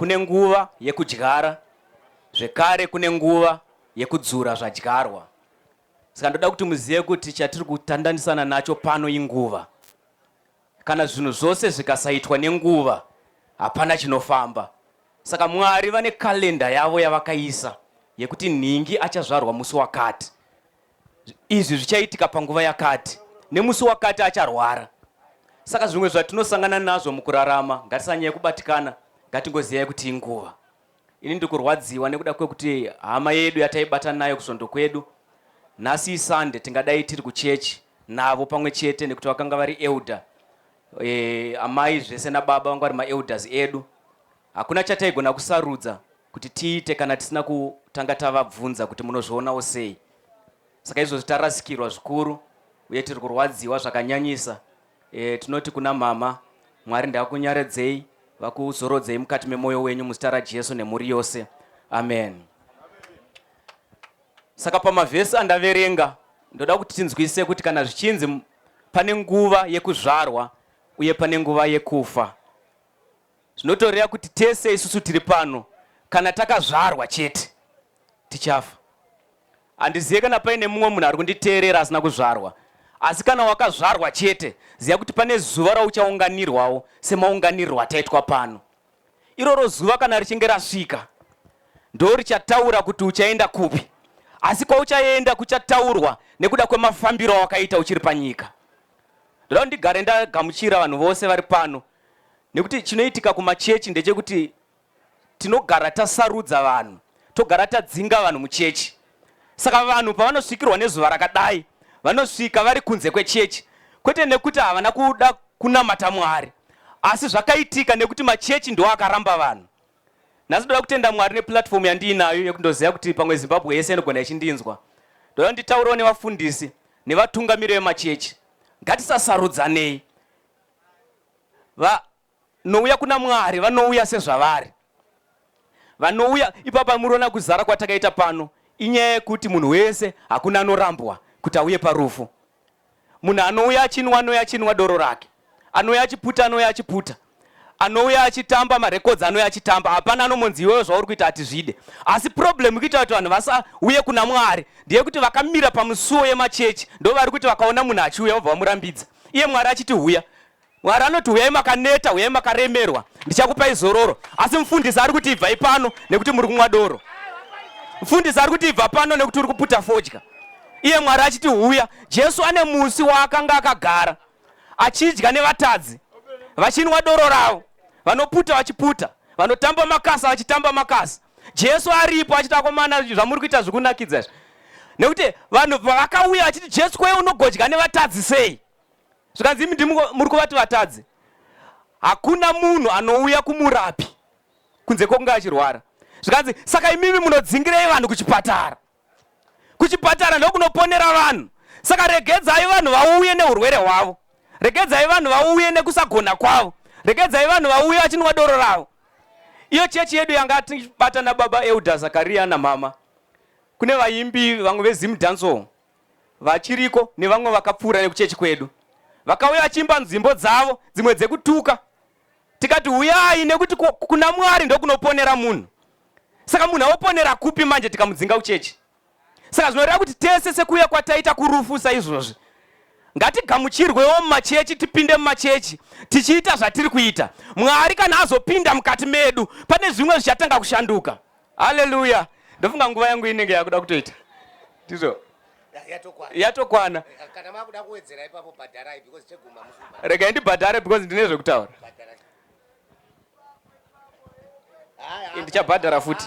Kune nguva yekudyara, zvekare kune nguva yekudzura zvadyarwa. Saka ndoda kuti muzive kuti chatiri kutandanisana nacho pano inguva. Kana zvinhu zvose zvikasaitwa nenguva, hapana chinofamba. Saka Mwari vane kalenda yavo yavakaisa yekuti nhingi achazvarwa musi wakati. Izvi zvichaitika panguva yakati, nemusi wakati acharwara. Saka zvimwe zvatinosangana nazvo mukurarama, ngatisanyanye kubatikana, ngatingoziyai kuti inguva. Ini ndikurwadziwa nekuda kwekuti hama yedu yataibata nayo kusvondo kwedu nhasi iSunday tingadai tiri kuchechi navo pamwe chete nekuti vakanga vari elder e, amai zvese nababa vanga vari maelders edu. Hakuna chataigona kusarudza kuti tiite kana tisina kutanga tavabvunza kuti munozvionawo sei. Saka izvozvi tarasikirwa zvikuru uye tiri kurwadziwa zvakanyanyisa. E, tinoti kuna mama, Mwari ndakunyaradzei vakuzorodzei mukati memoyo wenyu muzita raJesu nemhuri yose. Amen. Saka pamavhesi andaverenga ndoda kuti tinzwise kuti kana zvichinzi pane nguva yekuzvarwa uye pane nguva yekufa, zvinotoreva kuti tese isusu tiri pano kana takazvarwa chete tichafa. Handizive kana paine mumwe munhu ari kunditeerera asina kuzvarwa, asi kana wakazvarwa chete, ziva kuti pane zuva rauchaunganirwawo semaunganirwo ataitwa pano. Iroro zuva kana richinge rasvika, ndo richataura kuti uchaenda kupi, asi kwauchaenda kuchataurwa nekuda kwemafambiro awakaita uchiri panyika. Ndoda kuti ndigare ndagamuchira vanhu vose vari pano, nekuti chinoitika kumachechi ndechekuti tinogara tasarudza vanhu, togara tadzinga vanhu muchechi. Saka vanhu pavanosvikirwa nezuva rakadai, vanosvika vari kunze kwechechi, kwete nekuti havana kuda kunamata Mwari, asi zvakaitika nekuti machechi ndiwo akaramba vanhu. Nhasi ndoda kutenda Mwari neplatform yandiinayo yekundoziva kuti pamwe Zimbabwe yese inogona ichindinzwa. Ndoda nditaurewo nevafundisi nevatungamiri vemachechi, ngatisasarudzanei. Vanouya kuna Mwari vanouya sezvavari. Vanouya ipapa muriona kuzara kwatakaita pano inyaya yekuti munhu wese hakuna anorambwa kuti auye parufu. Munhu anouya achinwa anouya achinwa doro rake, anouya achiputa anouya achiputa, anouya achitamba marekodzi anouya achitamba. Hapana anomonzi iwewe zvauri kuita hatizvide. Asi problem ikuita kuti vanhu vasauye kuna Mwari ndeyekuti vakamira pamusuwo yemachechi ndo vari kuti vakaona munhu achiuya vobva vamurambidza, iye Mwari achiti huya. Mwari anoti huyai makaneta, huyai makaremerwa, ndichakupai zororo. Asi mufundisi ari kuti ibvai pano nekuti muri kumwa doro. Mufundisi ari kuti ibva pano nekuti uri kuputa fodya. Iye Mwari achiti huya. Jesu ane musi waakanga akagara achidya nevatadzi, vachinwa doro ravo, vanoputa vachiputa, vanotamba makasa vachitamba makasa. Jesu aripo achiti akomana, zvamuri kuita zvikunakidza izvi. Nekuti vanhu vakauya vachiti Jesu kweye unogodya nevatadzi sei? Zvikanzi imi ndimi muri kuvati vatadzi. Hakuna munhu anouya kumurapi kunze kwokunge achirwara. Zvikanzi saka imimi munodzingirei vanhu kuchipatara? Kuchipatara ndokunoponera vanhu. Saka regedzai vanhu vauye neurwere hwavo. Regedzai vanhu vauye nekusagona kwavo. Regedzai vanhu vauye vachinwa doro ravo. Iyo chechi yedu yanga tibata nababa Elder Zakaria namama. Kune vaimbi vamwe veZim Dancehall vachiriko nevamwe vakapfuura nekuchechi kwedu vakauya vachiimba nzimbo dzavo dzimwe dzekutuka, tikati huyai nekuti kuna Mwari ndokunoponera munhu. Saka munhu aoponera kupi manje tikamudzinga kuchechi? Saka zvinoreva kuti tese sekuuya kwataita kurufu saizvozvi ngatigamuchirwewo mumachechi, tipinde mumachechi tichiita zvatiri kuita. Mwari kana azopinda mukati medu pane zvimwe zvichatanga kushanduka. Haleluya! Ndofunga nguva yangu inenge yakuda kutoita ndizvo yatokwana. Kana makuda kuwedzera ipapo bhadharai because cheguma musi. Regai ndibhadhare because ndine zvekutaura. Ndichabhadhara futi.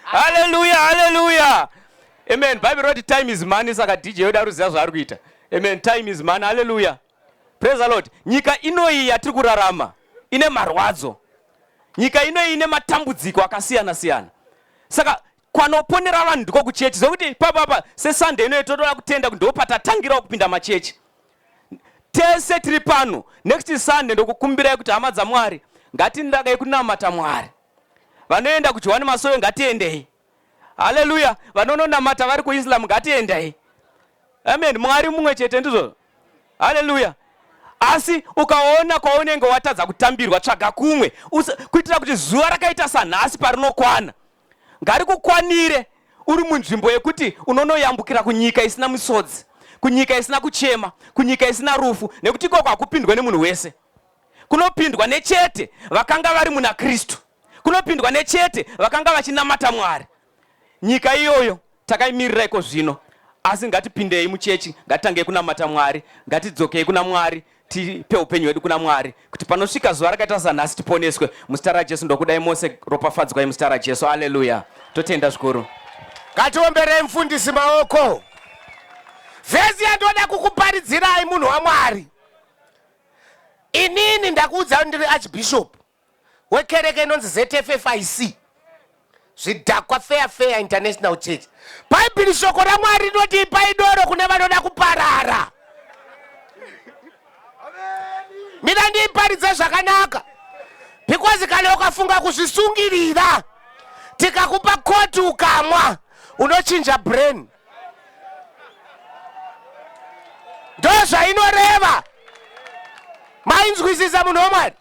Haleluya, haleluya. Amen. Bible roti time is money, saka DJ yoda ruziva zvaari kuita. Amen. Time is money. Haleluya. Praise the Lord. Nyika inoyi yatiri kurarama ine marwadzo. Nyika inoyi ine matambudziko akasiyana siyana. Saka kwanoponera vanhu ndiko kuchechi. Zvekuti papa seSunday inoyi totoda kutenda kuti ndopatatangirawo kupinda machechi. Tese tiri pano next Sunday ndokukumbirai kuti hama dzaMwari ngatindakai kunamata Mwari. Vanoenda kuJohani Masowe ngatiendei. Haleluya. Vanononamata vari kuIslam ngatiendei. Amen. Mwari mumwe chete ndizvo. Haleluya. Asi ukaona kwaunenge watadza kutambirwa, tsvaga kumwe kuitira kuti zuva rakaita sanhasi parinokwana ngarikukwanire uri munzvimbo yekuti unonoyambukira kunyika isina misodzi, kunyika isina kuchema, kunyika isina rufu, nekuti ikoko hakupindwe nemunhu wese. Kunopindwa nechete vakanga vari muna Kristu, kunopindwa nechete vakanga vachinamata Mwari. Nyika iyoyo takaimirira iko zvino, asi ngatipindei muchechi, ngatitangei kunamata Mwari, ngatidzokei kuna Mwari, tipe upenyu hwedu kuna Mwari, kuti panosvika zuva rakaita sanhasi tiponeswe. Muzita raJesu ndokudai mose, ropafadzwai muzita raJesu. Aleluya. Totenda zvikuru. Ngatiomberei mufundisi maoko. Vhesi yandoda kukuparidzirai munhu waMwari. Inini ndakuudza kuti ndiri archbishop wekereke inonzi ZFFIC, zvidhakwa Fair Fair International Church. Bhaibheri shoko raMwari rinoti ipai doro kune vanoda kuparara. Mina ndiiparidze zvakanaka because kana ukafunga kuzvisungirira tikakupa koti ukamwa unochinja brain. Ndozvainoreva. Mainzwisisa munhu wamwari?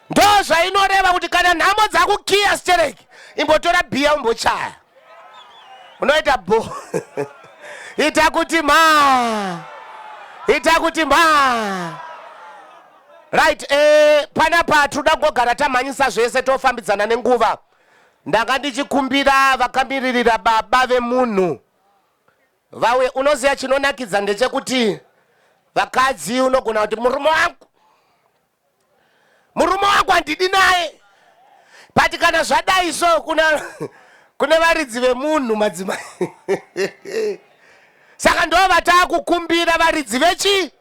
Ndozvainoreva kuti kana nhamo dzakukiya stereki, imbotora bhiya umbochaya, unoita bo ita kuti ma ita kuti ma right. Panapa tinoda kungogara tamhanyisa zvese, tofambidzana nenguva. Ndanga ndichikumbira vakamiririra baba vemunhu vauye. Unoziva chinonakidza ndechekuti vakadzi unogona kuti murume wangu, murume wangu handidi naye, but kana zvadai so kuna kune varidzi vemunhu madzimai. Saka ndo vataakukumbira varidzi vechi.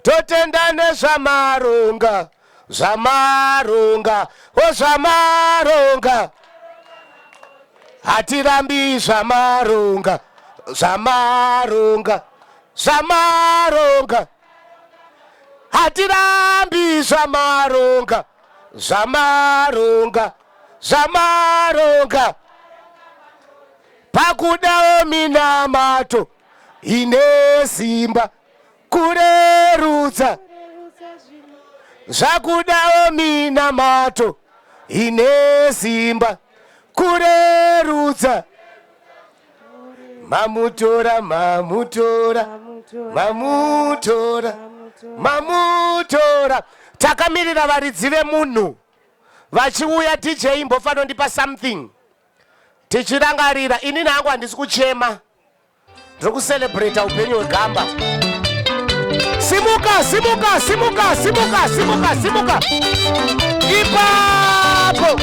Totenda nezvamaronga, zvamaronga, o zvamaronga, hatirambi zvamaronga, zvamaronga, zvamaronga, hatirambi zvamaronga, zvamaronga, zvamaronga. Pakudawo minamato ine simba kurerutsa zvakudawo minamato ine simba kurerutsa. Mamutora, mamutora, mamutora, mamutora. Takamirira varidzi vemunhu vachiuya. DJ imbofanondipa something tichirangarira. Inini hangu handisi kuchema, ndiri kucelebrata upenyu hwegamba. Simuka, simuka, simuka, simuka, simuka, simuka ipapo.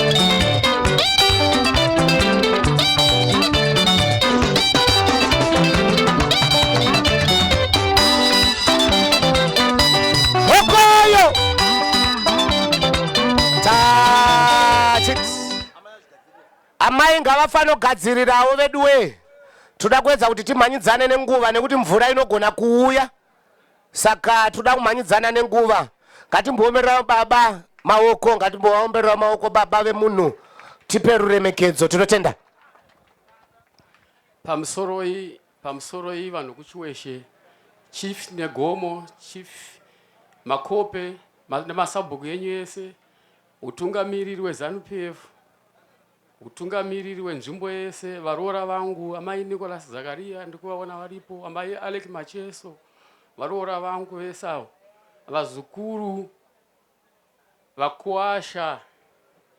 Hokoyo tachit. Amai ngavafanogadzirirawo veduwee, toda kuedza kuti timhanyidzane nenguva nekuti mvura inogona kuuya, saka toda kumhanyidzana nenguva. Ngatimboomerera baba maoko, ngatimbovaomberera maoko baba vemunhu, tipe ruremekedzo. Tinotenda. Pamusoroi, pamusoroi vanhu kuChiweshe, Chief Negomo, Chief Makope nemasabhuku enyu ese, utungamiriri weZanu PF, utungamiriri wenzvimbo yese, varoora vangu amai Nicholas Zakaria ndikuvaona varipo, amai Alec Macheso, varoora vangu vese avo, vazukuru, vakuwasha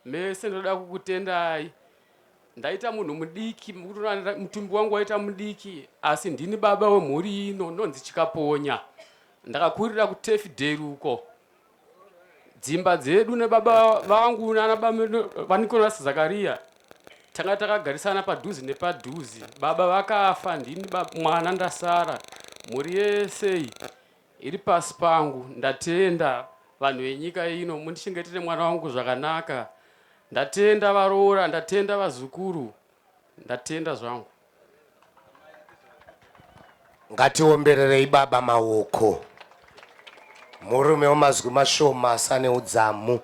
mese, ndoda kukutendai. Ndaita munhu mudiki, mutumbi wangu waita mudiki, asi ndini baba wemhuri ino. Ndonzi Chikaponya, ndakakurira kuTefidheri uko. Dzimba dzedu nebaba vangu nana vaNicholas Zakaria tanga takagarisana padhuze nepadhuze. Baba vakafa, ndini mwana ndasara, mhuri yese iyi iri pasi pangu. Ndatenda vanhu venyika ino, mundichengetere mwana wangu zvakanaka. Ndatenda varoora, ndatenda vazukuru, ndatenda zvangu. Ngatiombererei baba maoko. Murume wemazwi mashoma asi ane udzamu.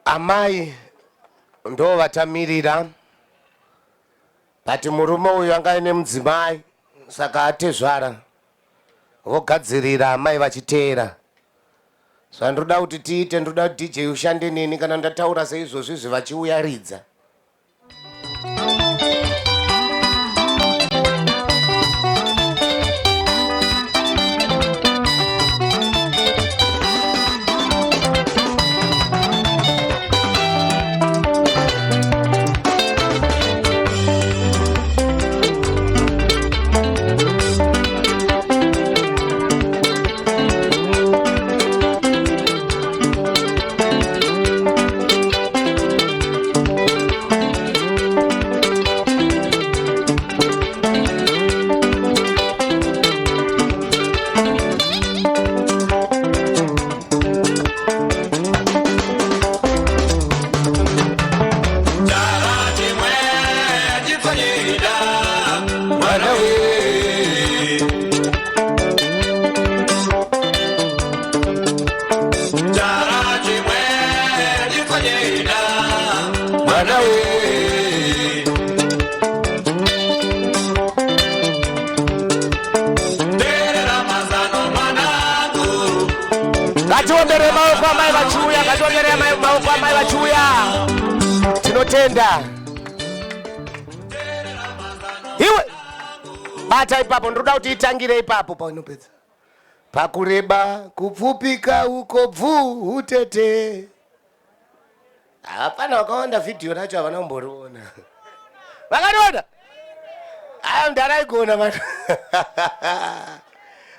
Amai ndo vatamirira, but murume uyu anga aine mudzimai, saka atezvara. Vogadzirira amai vachiteera. Zvandoda kuti tiite, ndoda kuti DJ ushande neni kana ndataura seizvozvi izvi vachiuya ridza. Ngatiomberei maoko amai vachiuya, ngatiomberei maoko amai vachiuya. Tinotenda. Iwe bata ipapo, ndinoda kuti itangire ipapo paunopedza. Pakureba kupfupika uko bvu utete. Hapana wakawanda vhidhiyo racho havana kumboriona. Vakariona? Ayo ndaraigona mani.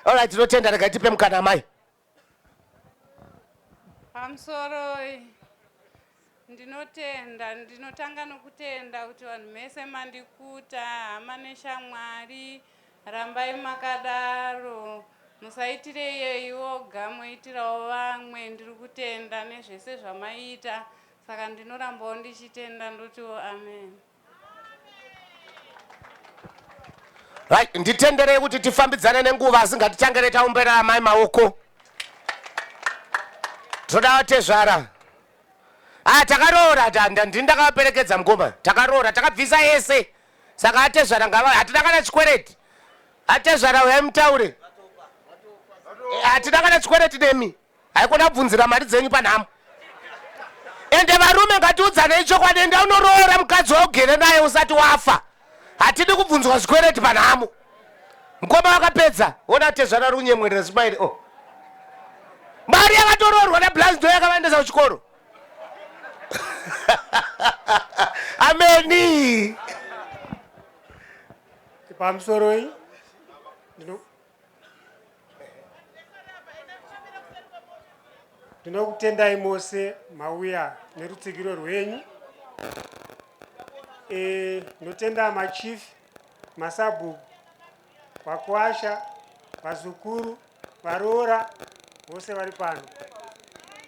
Alright, tinotenda regai tipe mukana amai. Pamusoroi, ndinotenda, ndinotanga nokutenda kuti vanhu mese mandikuta, hama neshamwari, rambai makadaro, musaitire iyeyi woga, moitirawo vamwe. Ndiri kutenda nezvese zvamaita, saka ndinorambawo ndichitenda, ndotiwo amen. Right, nditenderei kuti tifambidzane nenguva asi ngatitangire taombera amai maoko. Toda vatezvara. Ah, takaroora ndini ndakavaperekedza mukoma. Takaroora, takabvisa yese. Saka atezvara ngava hatina kana chikwereti. Atezvara uyai mutaure. Eh, hatina kana chikwereti nemi. Haikona kubvunzira mari dzenyu panhamo. Ende varume ngatiudzanei chokwadi, enda unoroora mukadzi waugere naye usati wafa. Hatidi kubvunzwa zvikwereti panhamo. Mukoma wakapedza, ona tezvara runyemwerera smile. Oh. Mari yakatoroorwa naBlaz ndo yakavaendesa kuchikoro. Ameni. Pamusoroi ndino Ndinokutendai mose mauya nerutsigiro rwenyu. E, ndinotenda machief, masabhuku, vakwasha, vazukuru, varoora vose vari pano.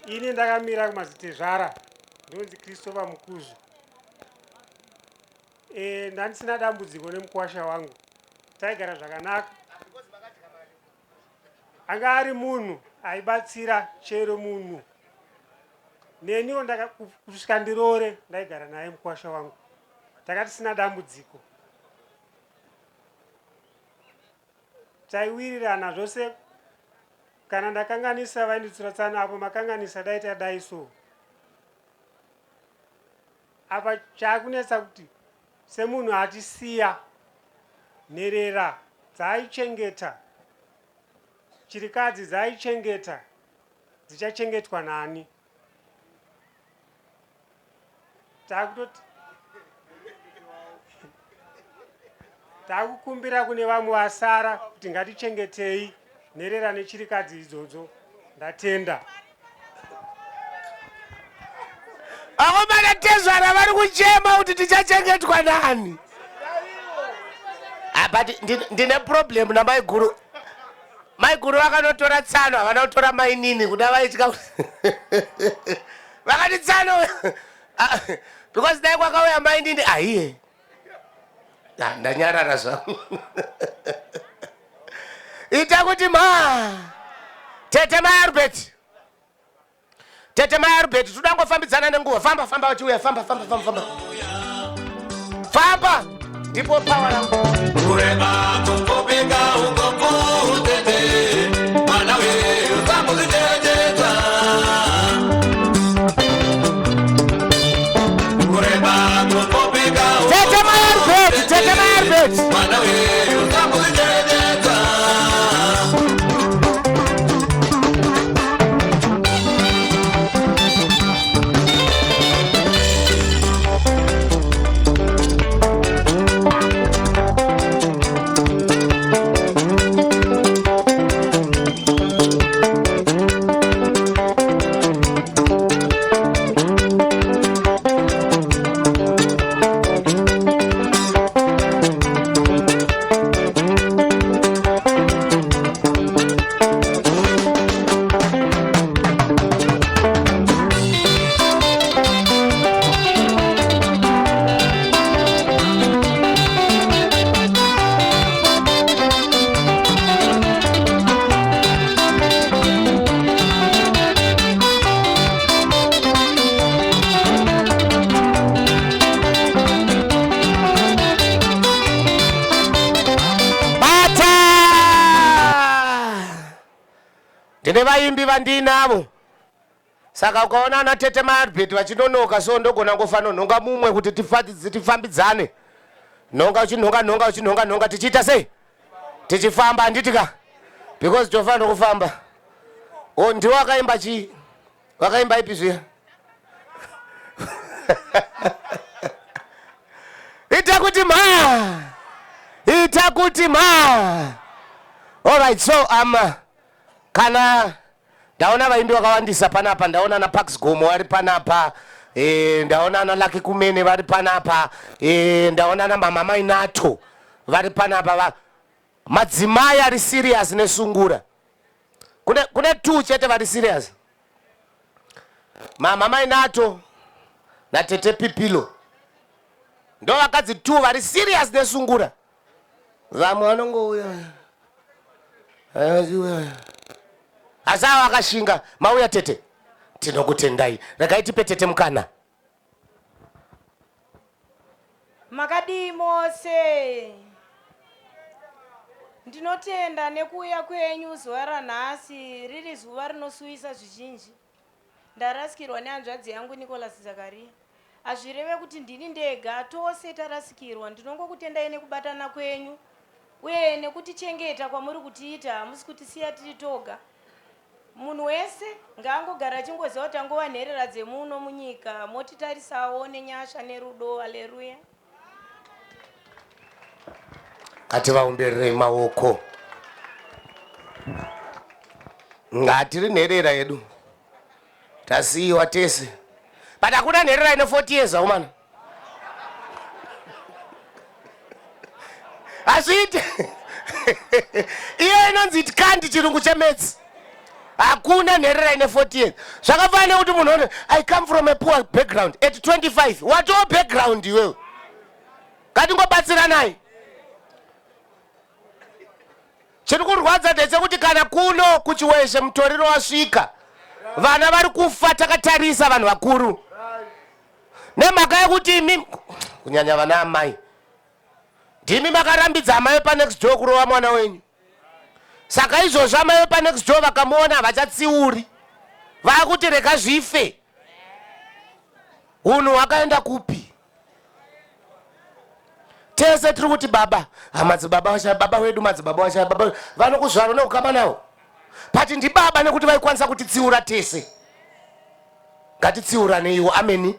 Ini ndakamira kumazitezvara, ndinonzi Christopher Mukuzu. E, ndandisina dambudziko nemukwasha wangu, taigara zvakanaka. Anga ari munhu aibatsira chero munhu. Neniwo kusvika ndiroore ndaigara naye mukwasha wangu. Taka tisina dambudziko. Taiwirirana zvose kana ndakanganisa vainditsura tsano apo makanganisa dai tadai so. Apa chakunetsa kuti semunhu atisiya nherera dzaaichengeta, chirikadzi dzaaichengeta dzichachengetwa nani? Takutoti takukumbira kune vamwe vasara kuti ngatichengetei nherera nechirikadzi idzodzo. Ndatenda. Vakomana tezvara vari kuchema kuti tichachengetwa nani? Ah, but ndine problem namaiguru. Maiguru vakanotora tsano, havana kutora mainini kuda vaitya. Vakati tsano ah, because dai kwakauya mainini ahiye. Ah, ndanyarara zvangu. Ita kuti ma tete mai Albert. Tete mai Albert toda ngofambidzana nenguva. Famba famba vachiuya famba famba famba famba. Famba ndipo power rangu. Kurema kukopeka ukopo utete. Ndine vaimbi vandiinavo. Saka ukaona ana tete maAlbert vachinonoka so ndogona ngofanonhonga mumwe kuti tifambidzane. Nhonga uchinhonga nhonga uchinhonga nhonga tichiita sei? Tichifamba handiti ka? Because tofanira kufamba. O ndiwo akaimba chii? Wakaimba ipi zviya? Ita kuti ma. Ita kuti ma. All right, so kana ndaona vaimbi vakawandisa panapa, ndaona na Pax Gomo vari panapa. Ndaona na Lucky Kumene vari panapa. Ndaona na Mama Mainato vari panapa. Madzimai ari serious nesungura. Kune two chete vari serious. Mama Mainato na Tete Pipilo. Ndo vakadzi two vari serious nesungura. Vamwe vanongouya. Asi ava vakashinga. Mauya tete. Tinokutendai. Regai tipe tete mukana. Makadii mose? Ndinotenda nekuuya kwenyu zuva ranhasi riri zuva rinosuwisa zvizhinji. Ndarasikirwa nehanzvadzi yangu Nicholas Zakaria. Hazvireve kuti ndini ndega, tose tarasikirwa. Ndinongokutendai nekubatana kwenyu uye nekutichengeta kwamuri kutiita, hamusi kutisiya tiri toga. Munhu wese ngaangogara achingoziva kuti tangova nherera dzemuno munyika, motitarisawo nenyasha nerudo. Aleruya. Ngativaombererei maoko. Ngatiri nherera yedu. Tasiyiwa tese. But hakuna nherera ine 40 years aumana. Hazviite. Iyo inonzi it can't chirungu chemedzi. Hakuna nherera ine 40 years. Zvakafanana nekuti munhu one, I come from a poor background at 25. Watoo background iwewe. Ngatingobatsiranai. Chiri kurwadza ndechekuti kana kuno kuChiweshe mutoriro wasvika, vana vari kufa takatarisa vanhu vakuru. Nemhaka yekuti imi, kunyanya vana amai, ndimi makarambidza amai vepanext door kurova mwana wenyu. Saka izvozvo amai vepanext door vakamuona havachatsiuri, vakuti rega zvife. Hunhu hwakaenda kupi? Tese tiri kuti baba, madzibaba vashaya baba wedu, madzibaba vashaya baba wedu. Vanokuzvara neukama navo, but ndibaba nekuti vaikwanisa kutitsiura tese. Ngatitsiuraneiwo, ameni.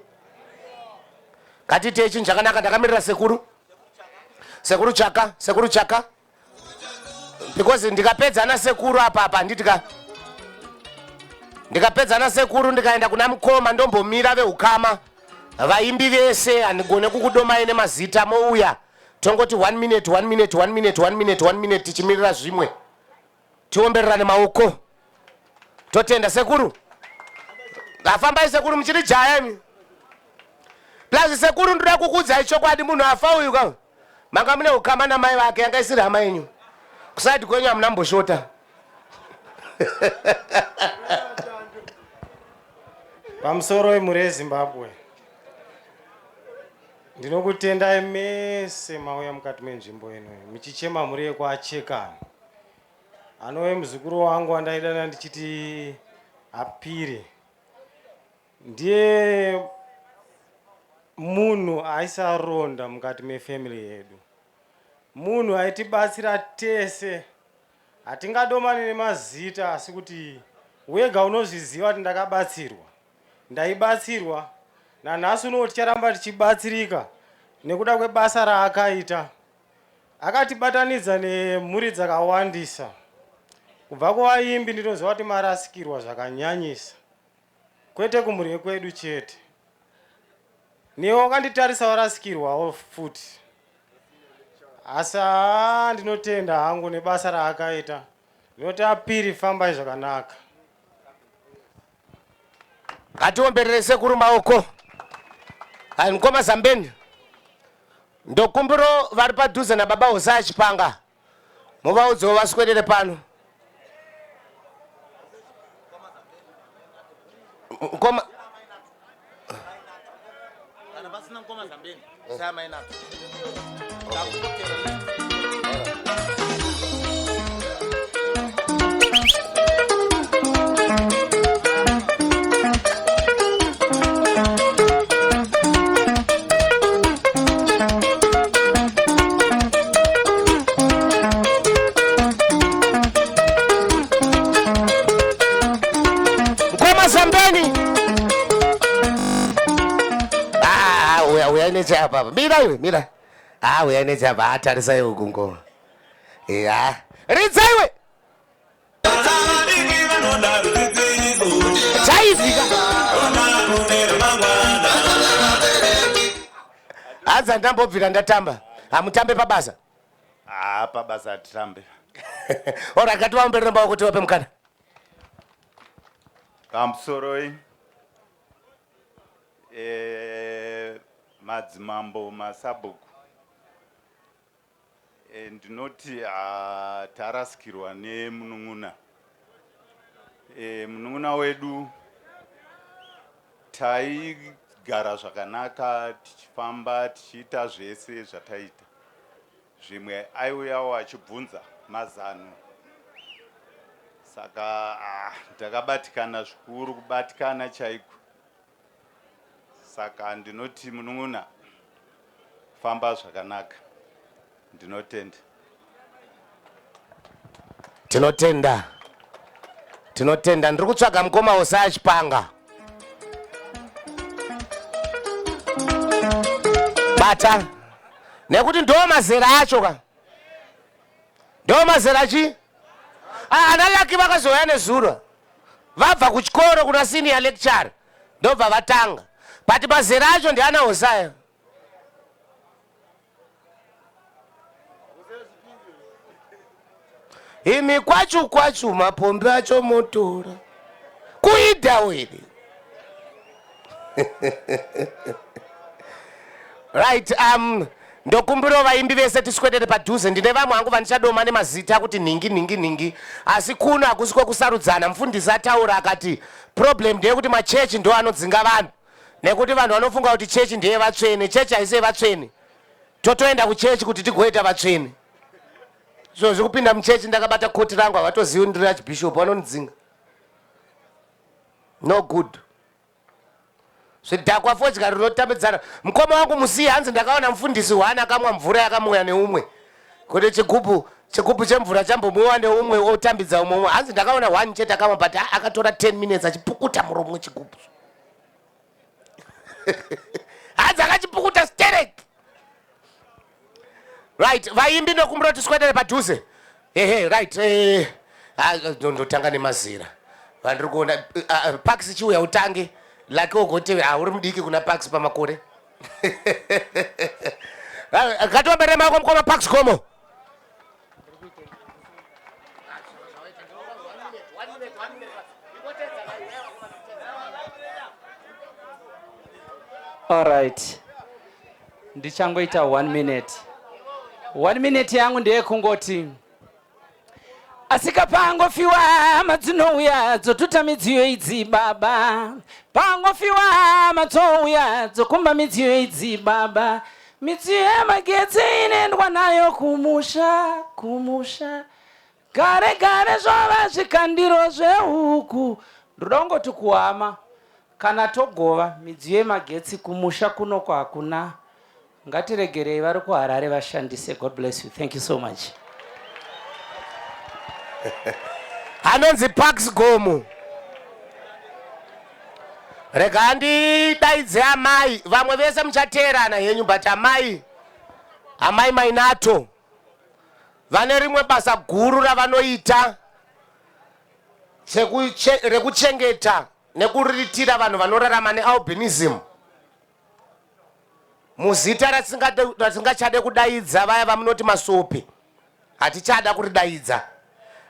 Ngatiitei chinhu chakanaka. Ndakamirira sekuru, sekuru Chaka, sekuru Chaka, because ndikapedza nasekuru apa apa handiti ka, ndikapedza nasekuru ndikaenda kuna mukoma ndombomira veukama vaimbi vese handigone kukudomai nemazita, mouya tongoti 1 minute, 1 minute, 1 minute, 1 minute, 1 minute, tichimirira zvimwe, tiombererane maoko, totenda sekuru. Afambai sekuru, muchiri jaya imi. Plus sekuru, ndoda kukuudzai chokwadi, munhu afa uyu ka, manga mune ukama namai vake, yanga isiri hama yenyu. Kusaidi kwenyu hamuna mboshota. Pamusoro wemhuri yeZimbabwe, ndinokutendai mese mauya mukati menzvimbo ino muchichema mhuri yekwaChekani, anove muzukuru wangu wandaidana ndichiti Apiri. Ndiye munhu aisaronda mukati mefamily yedu, munhu aitibatsira tese. Hatingadomani nemazita, asi kuti wega unozviziva kuti ndakabatsirwa, ndaibatsirwa. Nanhasi unowo ticharamba tichibatsirika nekuda kwebasa raakaita. Akatibatanidza nemhuri dzakawandisa. Kubva kuvaimbi ndinoziva kuti marasikirwa zvakanyanyisa, kwete kumhuri yekwedu chete. Newe wakanditarisa warasikirwawo futi, asi haa ndinotenda hangu nebasa raakaita. Ndinoti Apiri, fambai zvakanaka. Ngatiomberere sekuru maoko. Hai mukoma Zambeni, ndokumbiro vari padhuze nababa Hosaya Chipanga, muvaudzewo vaswedere pano. Mukoma Kana pasina mukoma Zambeni, saya Mainato. nechapa apa. Mira iwe, mira. Ah, uyai nechapa. Ah, tarisai uku ngoma. Ya. Ridza iwe. Chaizika. Hanzi handambobvira ndatamba. Hamutambe pabasa. Ah, pabasa hatitambe. Ora ngativaomberere maoko tivape mukana. Pamusoroi e, madzimambo masabhuku e, ndinoti ah, tarasikirwa nemunun'una e, munun'una wedu taigara zvakanaka tichifamba tichiita zvese zvataita Zvimwe aiuyawo achibvunza mazano saka ah, ndakabatikana zvikuru kubatikana chaiko saka ndinoti munun'una famba zvakanaka ndinotenda. Tinotenda, tinotenda. Ndiri kutsvaga mukoma Hosaya Chipanga. Bata nekuti ndo mazera acho ka, ndo mazera chi ah, ana Lucky vakazouya nezuro vabva kuchikoro kuna senior lecturer ndobva vatanga, but mazera acho ndiana Hosaya. Imi kwachu kwachu mapombi acho motora kuida were. Right, ndokumbirawo vaimbi vese tiswedere padhuze. Ndine vamwe hangu vandichadoma nemazita kuti nhingi nhingi nhingi, asi kuno hakusi kwekusarudzana. Mufundisi ataura akati problem ndeyekuti machechi ndo anodzinga vanhu, nekuti vanhu vanofunga kuti chechi ndeyevatsvene. Chechi haisi yevatsvene, totoenda kuchechi kuti tigoita vatsvene. So zvekupinda muchechi ndakabata koti rangu havatozivi ndiri archbishop, vanondidzinga. No good. Zvidhakwa fodya rinotambidzana. Mukoma wangu musiye hanzi ndakaona mufundisi hwani akamwa mvura yakamwiwa neumwe, kuti chigubhu chigubhu chemvura chambomwiwa neumwe otambidza umwe umwe. Hanzi ndakaona one chete akamwa, but akatora 10 minutes achipukuta muromo wechigubhu. Hanzi akachipukuta sterek. Right, vaimbi ndokumbira kuti tiswedere padhuze. Ehe, right. Ndotanga nemazera vandiri kuona. Pax chiuya utange lake ugotevera. Uri mudiki kuna Pax pamakore. Ngatiomberere maoko mukoma Pax Gomo. All right. Ndichangoita 1 minute. 1 minute yangu ndeyekungoti asika pangofiwa hama dzinouya dzotuta midziyo idzi baba, pangofiwa hama dzouya dzokumba midziyo idzi baba, midziyo yemagetsi inoendwa nayo kumusha kumusha, gare gare zvova zvikandiro zvehuku. Ndoda kungoti kuhama, kana togova midziyo yemagetsi kumusha kunoko hakuna, ngatiregerei vari kuHarare vashandise. God bless you. Thank you so much. Anonzi Pax Gomo. Rega ndidaidze amai, vamwe vese muchateerana henyu, but amai, amai Mainato vane rimwe basa guru ravanoita rekuchengeta nekuriritira vanhu vanorarama nealbinism muzita ratisingachade kudaidza, vaya vamunoti masope hatichada kuridaidza.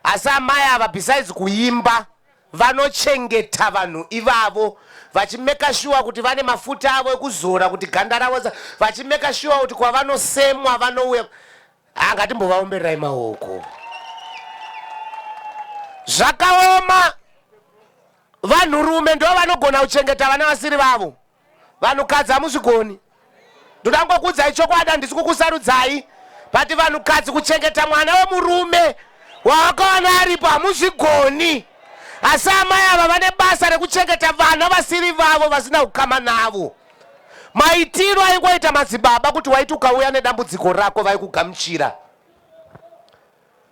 Asi amai ava besides kuimba vanochengeta vanhu ivavo, vachimeka sure kuti vane mafuta avo ekuzora kuti ganda ravo, vachimeka sure kuti kwavanosemwa vanouya. Ngatimbovaombererai maoko. Zvakaoma, vanhurume ndo vanogona kuchengeta vana vasiri vavo, vanhukadzi hamuzvigoni. Ndoda kungokuudzai chokwadi, handisi kukusarudzai, but vanhukadzi kuchengeta mwana wemurume wawakawana aripo hamuzvigoni. Asi amai ava vane basa rekuchengeta vana vasiri vavo, vasina ukama navo. Maitiro aingoita madzibaba kuti waiti ukauya nedambudziko rako vaikugamuchira.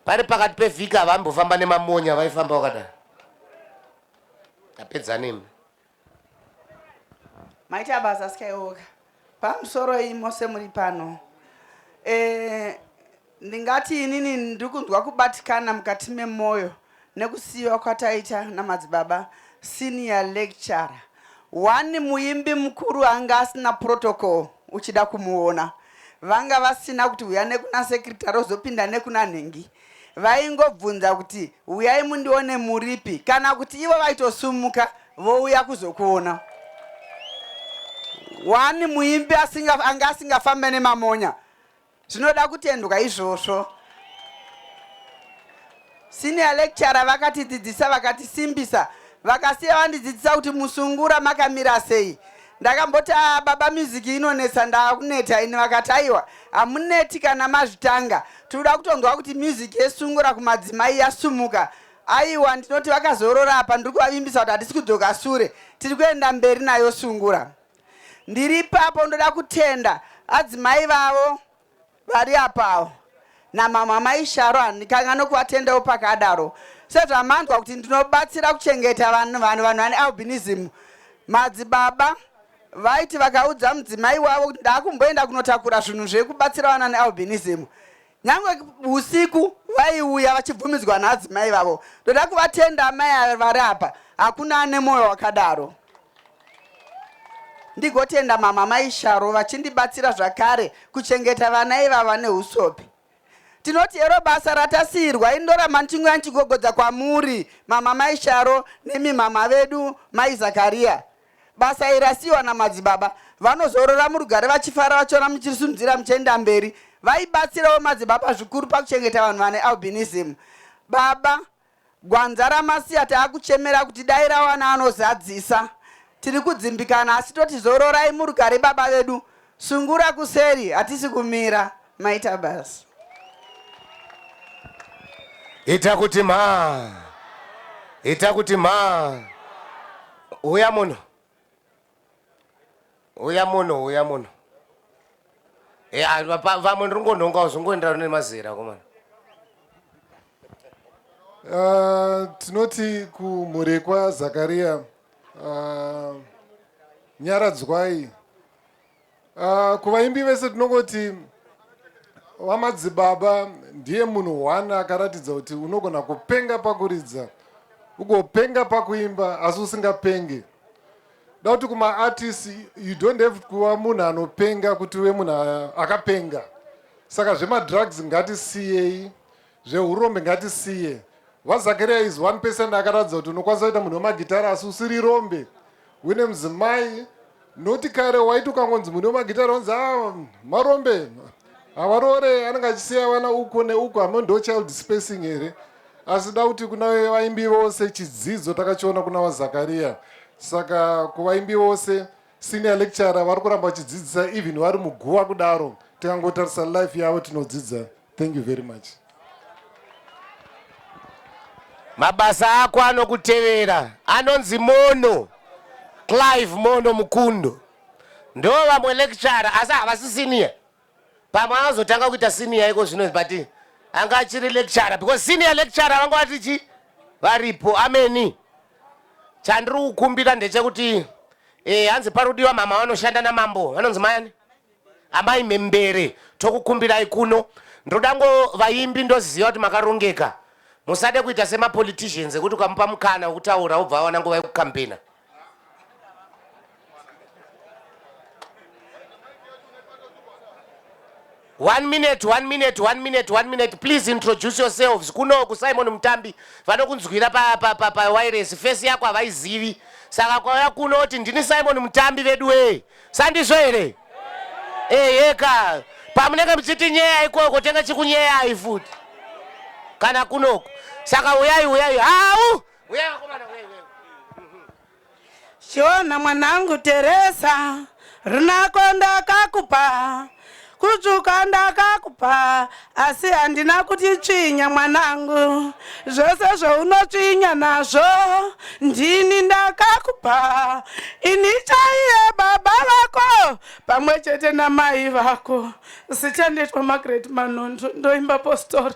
Pari pakati pevhiki havambofamba nemamonya, vaifamba wakadai. Tapedza nemi. Maita basa Skywalker. Pamusoroi mose muri pano. Eh, ndingati inini ndiri kunzwa kubatikana mukati memoyo nekusiyiwa kwataita namadzibaba senior lecturer. One muimbi mukuru anga asina protocol uchida kumuona. Vanga vasina kuti huya nekuna secretary ozopinda nekuna nhingi. Vaingobvunza kuti huyai mundione muripi kana kuti ivo vaitosumuka vouya kuzokuona. One muimbi asinga, anga asingafambe nemamonya. Zvinoda kutendwa izvozvo. Senior lecturer vakatidzidzisa vakatisimbisa vakasiya vandidzidzisa kuti musungura makamira sei. Ndakamboti ah, baba music inonetsa ndakuneta ini vakati aiwa hamuneti kana mazvitanga tinoda kutonzwa kuti music yesungura kumadzimai yasumuka. Aiwa ndinoti vakazorora apa ndiri kuvavimbisa kuti hatisi kudzoka sure tiri kuenda mberi nayo sungura. Ndiri ipapo ndoda kutenda adzimai vavo vari apawo namama mai Sharo handikanganwe kuvatendawo pakadaro sezvamanzwa kuti ndinobatsira kuchengeta vanhu vanhu vanhu vane albinism madzibaba vaiti vakaudza mudzimai wavo kuti ndakumboenda kunotakura zvinhu zvekubatsira vana nealbinism nyange usiku vaiuya vachibvumidzwa naadzimai vavo ndoda kuvatenda amai vari apa hakuna ane mwoyo wakadaro Ndigotenda mama mai Sharo vachindibatsira zvakare kuchengeta vana ivava nehusope. Tinoti hero basa ratasiirwa indoramba ndichinguya ndichigogodza kwamuri mama mai Sharo nemi mama vedu mai Zakaria. Basa iri rasiiwa namadzibaba vanozorora murugare vachifara vachiona muchirisunzira muchienda mberi. Vaibatsirawo madzibaba zvikuru pakuchengeta vanhu vane albinism. Baba Gwanza ramasiya taakuchemera kuti dai rawana anozadzisa. Tiri kudzimbikana asi toti zororai murugare baba vedu. Sungura kuseri hatisi kumira. Maita basa. Ita kuti mhaa. Ita kuti mhaa. Uya munhu. Uya munhu, uya munhu. Eh, ah, vamwe ndiri kungonhonga zvingoenderana nemazera komana. Tinoti kumhuri kwaZakaria uh, nyaradzwai. Kuvaimbi vese tinongoti vamadzibaba ndiye munhu one akaratidza kuti unogona kupenga pakuridza ugopenga pakuimba asi usingapenge. Da kuti kumaartist you don't have kuva munhu anopenga kuti uve munhu akapenga. Saka zvemadrugs ngatisiyei, zvehurombe ngatisiye. VaZakaria is one person akaratidza kuti unokwanisa kuita munhu wemagitara asi usiri rombe, uine mudzimai. Noti kare waiti ukangonzi munhu wemagitara unzi ah, marombe havaroore, anenge achisiya vana uko neuko, hama ndo child spacing here. Asi da kuti kuna vaimbi vose chidzidzo takachiona kuna vaZakaria. Saka kuvaimbi vose senior lecturer vari kuramba vachidzidzisa even vari muguva kudaro, tikangotarisa life yavo tinodzidza. Thank you very much. Mabasa ako anokutevera anonzi Mono Clive Mono Mukundo ndo vamwe lecturer asi havasi senior. Pamwe anozotanga kuita senior iko zvino but anga achiri lecturer because senior lecturer vanga vati chi varipo. Ameni. Chandiri kukumbira ndechekuti hanzi parudiwa mama vanoshanda namambo vanonzi mayani amai Mhembere, tokukumbirai kuno. Ndoda ngo vaimbi ndoziva kuti makarongeka, musade kuita semapoliticians ekuti ukamupa mukana wekutaura wobva awana nguva yekukampena. One minute, one minute, one minute, one minute. Please introduce yourselves. Kuno ku Simon Mutambi vanokunzwira pa pa pa, pa wireless face yako havaizivi. Saka kwauya kuno kuti ndini Simon Mutambi vedu wee. Sandizvo here? Eheka. Pamunenge muchiti nyeya ikoko tenge chikunyeyai futi. Kana kunoko. Saka uyai uyai. Hau! Uyai vakomana uyai uyai. Shona mwanangu Teresa, runako ndakakupa, kutsvuka ndakakupa, asi handina kuti tsvinya mwanangu. Zvose zvaunotsvinya nazvo ndini ndakakupa, ini chaiye baba vako pamwe chete namai vako. Zita ndetwa Margaret Manondo, ndoimba postori.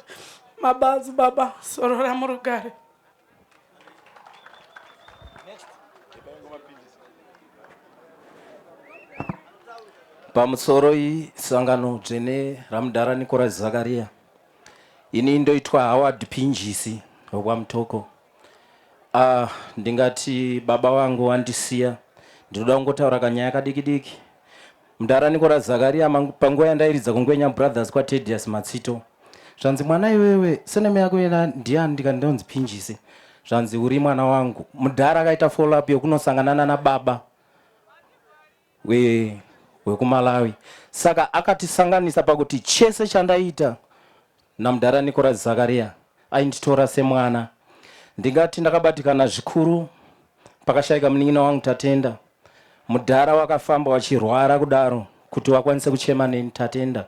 Mabazu baba, zorora murugare. Pamusoroi sangano dzvene ramudhara Nicholas Zakaria. Ini ndoitwa Howard Pinjisi wekwaMutoko. Ah, ndingati baba vangu vandisiya. Ndinoda kungotaura kanyaya kadiki diki. Mudhara Nicholas Zakaria panguva yandairidza kuNgwenya Brothers kwaTedious Matsito. Zvanzi mwana iwewe seneme yako yena ndiani ndikati ndonzi Pinjisi. Zvanzi uri mwana wangu. Mudhara akaita follow up yekunosangana nana baba we wekuMalawi saka akatisanganisa pakuti chese chandaita namudhara Nicholas Zakaria ainditora semwana ndingati ndakabatikana zvikuru pakashaika munin'ina wangu Tatenda mudhara wakafamba wachirwara kudaro kuti wakwanise kuchema neni Tatenda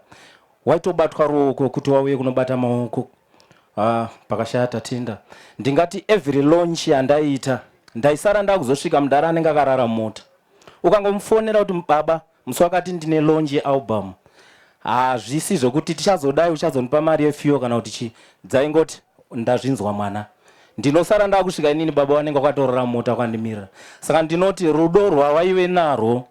waitobatwa ruoko kuti wauye kunobata maoko ah, pakashaya Tatenda ndingati every launch yandaiita ndaisara ndakuzosvika mudhara anenge akarara mumota ukangomufonera kuti baba musi wakati ndine launch yealbum hazvisi zvekuti tichazodai uchazondipa mari yefuel kana kuti chii dzaingoti ndazvinzwa mwana ndinosara ndakusvika inini baba vanenge vakatorora mota kwandimirira saka ndinoti rudo rwavaive narwo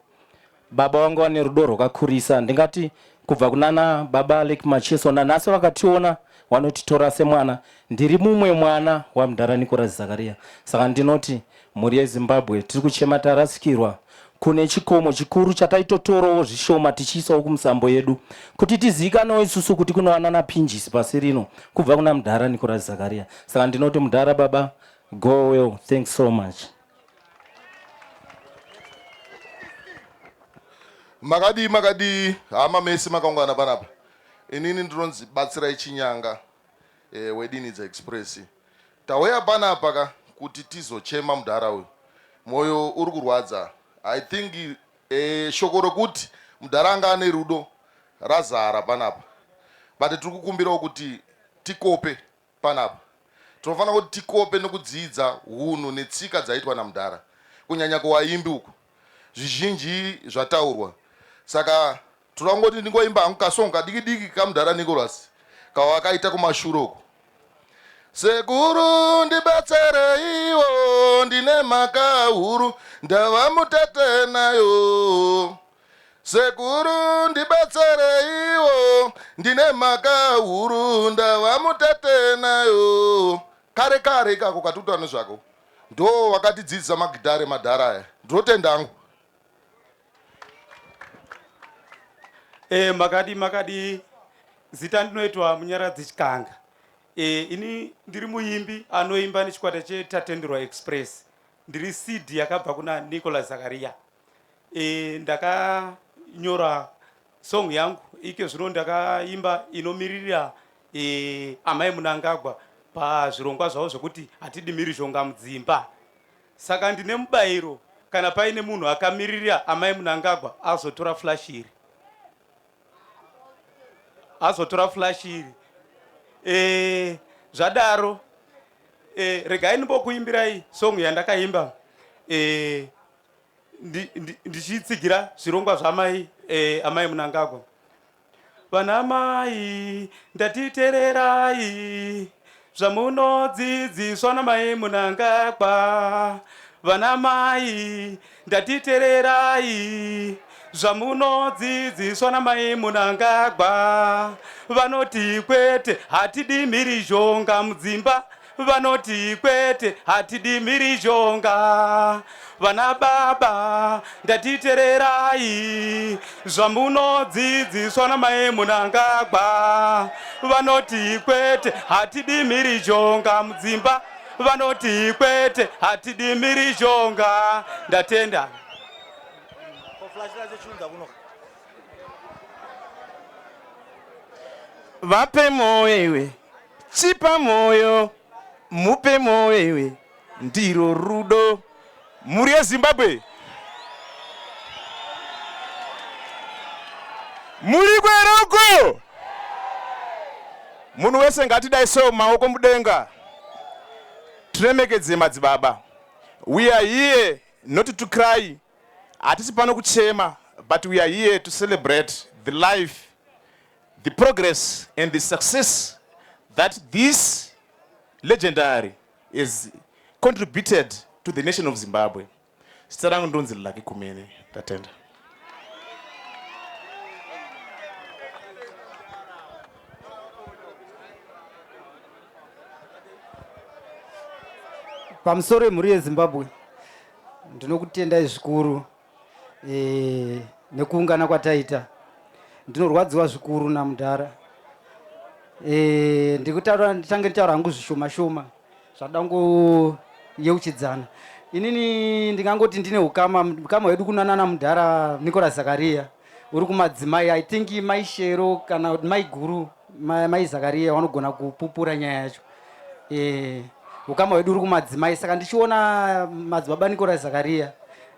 Baba vanga vane rudo rwakakurisa ndingati kubva kunana baba Alec Macheso nanhasi vakationa vanotitora semwana. Ndiri mumwe mwana wamudhara Nicholas Zakaria saka ndinoti mhuri yeZimbabwe tiri kuchema tarasikirwa. Kune chikomo chikuru chataitotorowo zvishoma tichiisawo kumusambo yedu kuti tiziikanewo isusu kuti kunowanana pinjisi pasi rino kubva kuna mudhara Nicholas Zakaria. Saka ndinoti mudhara baba go well thanks so much. Makadii makadii hama mese makaungana panapa. Inini ndinonzi Batsirai Chinyanga e, weDinidza Express. Tauya panapa ka kuti tizochema mudhara uyu. Moyo uri kurwadza. I think e, shoko rokuti mudhara anga ane rudo razara panapa. But tiri kukumbirawo kuti tikope Panapa tinofanira kuti tikope nokudzidza hunhu netsika dzaitwa namudhara, kunyanya kuvaimbi uku. Zvizhinji zvataurwa saka toda kungoti ndingoimba hangu kasong kadiki diki kamudhara Nicholas kawakaita kumashure uku. Sekuru ndibatsereiwo ndine mhaka huru ndava mutete nayo. Sekuru ndibatsereiwo ndine mhaka huru ndava mutete nayo. Kare kare ikako katikuta nezvako ndo vakatidzidzisa magitare madhara aya ndinotenda hangu. Eh, makadi makadi zita ndinoitwa Munyaradzi Chikanga. Eh, ini ndiri muimbi anoimba nechikwata cheTatenderwa Express. Ndiri seed yakabva kuna Nicholas Zakaria. E, ndakanyora song yangu ike zvino ndakaimba inomiririra e, amai Munangagwa pazvirongwa zvavo zvekuti hatidi mhirizhonga mudzimba. Saka ndine mubayiro kana paine munhu akamiririra amai Munangagwa azotora flash iri azotora flash iri e, zvadaro e, regai ndimbokuimbirai song yandakaimba e, ndichitsigira zvirongwa zvamai eh, amai Munangagwa. Vana mai ndatitererai zvamunodzidziswa namai Munangagwa. Vana mai ndatitererai zvamunodzidziswa namai Munangagwa. Vanoti kwete hatidi mhirizhonga mudzimba Vanoti kwete hatidi mhirizhonga. Vana baba ndatitererai zvamunodzidziswa namai Munangagwa. Vanoti kwete hatidi mhirizhonga mudzimba. Vanoti kwete hatidi mhirizhonga. Ndatenda. Vape moyo iwe Chipa moyo, mupe moyo iwe, ndiro rudo. Mhuri yeZimbabwe, muri kwere uko? Munhu wese ngatidai so maoko mudenga tiremekedze madzibaba. We are here not to cry, hatisi pano kuchema, but we are here to celebrate the life The progress and the success that this legendary is contributed to the nation of Zimbabwe. Zita rangu ndonzi Lucky Kumene. Tatenda. Pamusoro yemhuri yeZimbabwe, ndinokutendai zvikuru e, nekuungana kwataita. Ndinorwadziwa zvikuru namudhara. E, ndikutaura nditange nditaura hangu zvishoma shoma zvada kungoyeuchidzana. Inini ndingangoti ndine ukama ukama hwedu kunanana mudhara Nicholas Zakaria uri kumadzimai. I think mai Shero kana mai Guru mai Zakaria vanogona kupupura nyaya yacho. Eh, ukama hwedu uri kumadzimai saka ndichiona madzibaba Nicholas Zakaria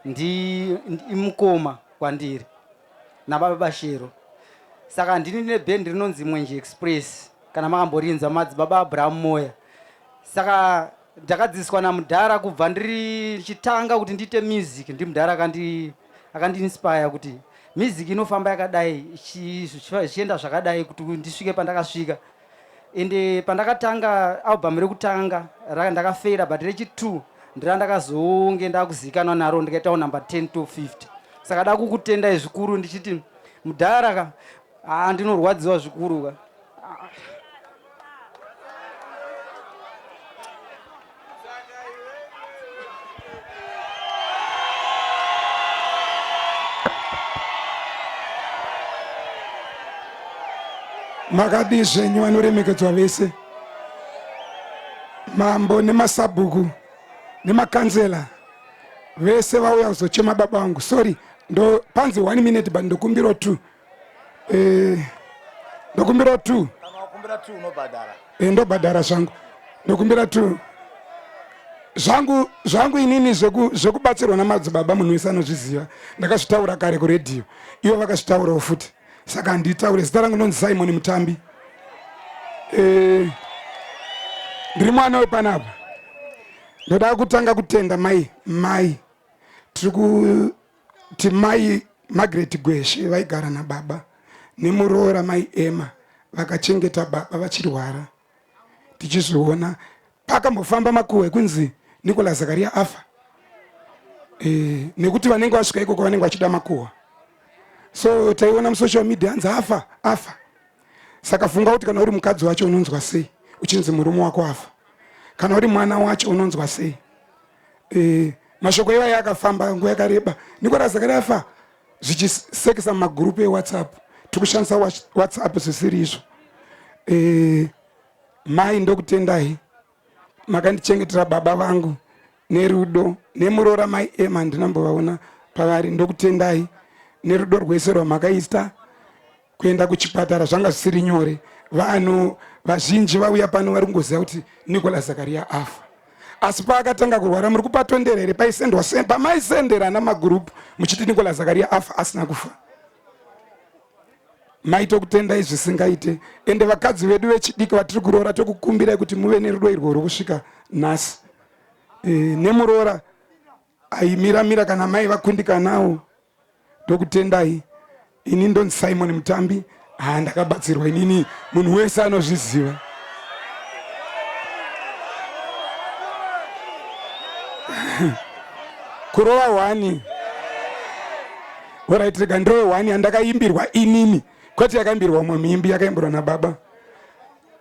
ndi, ndi mukoma kwandiri nababa Shero. Saka ndini ndine bhendi rinonzi Mwenje Express kana makamborinzwa madzibaba Abraham Moya. Saka ndakadzidziswa namudhara kubva ndiri ndichitanga kuti ndiite music ndimudhara akandi akandiinspire kuti music inofamba yakadai zvichienda zvakadai kuti ndisvike pandakasvika ende pandakatanga album rekutanga ndakafeira but rechi2 ndirandakazonge ndakuzivikanwa naro ndikaitawo number 10 to 50 saka da kukutendai zvikuru ndichiti mudhara ka haa ndinorwadziwa zvikuru ka. Makadii zvenyu vanoremekedzwa vese, mambo nemasabhuku nemakanzela vese vauya kuzochema baba vangu. Sorry, ndo panzi one minute but ndokumbirawo two. Eh, ndokumbira two. Kana two unobhadhara. Eh, ndobhadhara zvangu. Ndokumbira two. Zvangu zvangu inini zvekubatsirwa namadzibaba munhu wese anozviziva. Ndakazvitaura kare kuredhiyo. Ivo vakazvitaurawo futi. Saka handitaure zita rangu ndonzi Simon Mutambi. Eh, ndiri mwana wepanapa. Ndoda kutanga kutenda mai mai tiri kuti mai Margaret Gweshe vaigara nababa nemuroora mai Emma vakachengeta baba vachirwara tichizviona pakambofamba makuhwa ekunzi Nicholas Zakaria afa e, nekuti vanenge vasvika ikoko vanenge vachida makuhwa so taiona musocial media hanzi afa afa saka funga kuti kana uri mukadzi wacho unonzwa sei uchinzi murume wako afa kana uri mwana wacho unonzwa sei e, mashoko iwayo akafamba nguva yakareba Nicholas Zakaria afa zvichisekesa mumagurupu ewhatsapp tikushandisa whatsapp zvisiri izvo e, mai ndokutendai makandichengetera baba vangu nerudo nemuroora mai ema handinambovaona pavari ndokutendai nerudo rwese rwamakaita kuenda kuchipatara zvanga zvisiri nyore vanhu vazhinji vauya pano vari kungoziva kuti Nicholas Zakaria afa asi paakatanga kurwara muri kupatondera here paisendwa pamaisenderana magurupu muchiti Nicholas Zakaria afa asina kufa maitokutendai zvisingaite ende vakadzi vedu vechidiki vatiri kuroora tokukumbirai kuti muve nerudo irworwo kusvika nhasi e, nemuroora aimiramira kana mai vakundikanawo ndokutendai ini ndonzi Simon Mutambi haa ndakabatsirwa inini munhu wese anozviziva kurova hwani orit rega ndirove hwani yandakaimbirwa inini kwete yakaimbirwa umwe muimbi yakaimbirwa nababa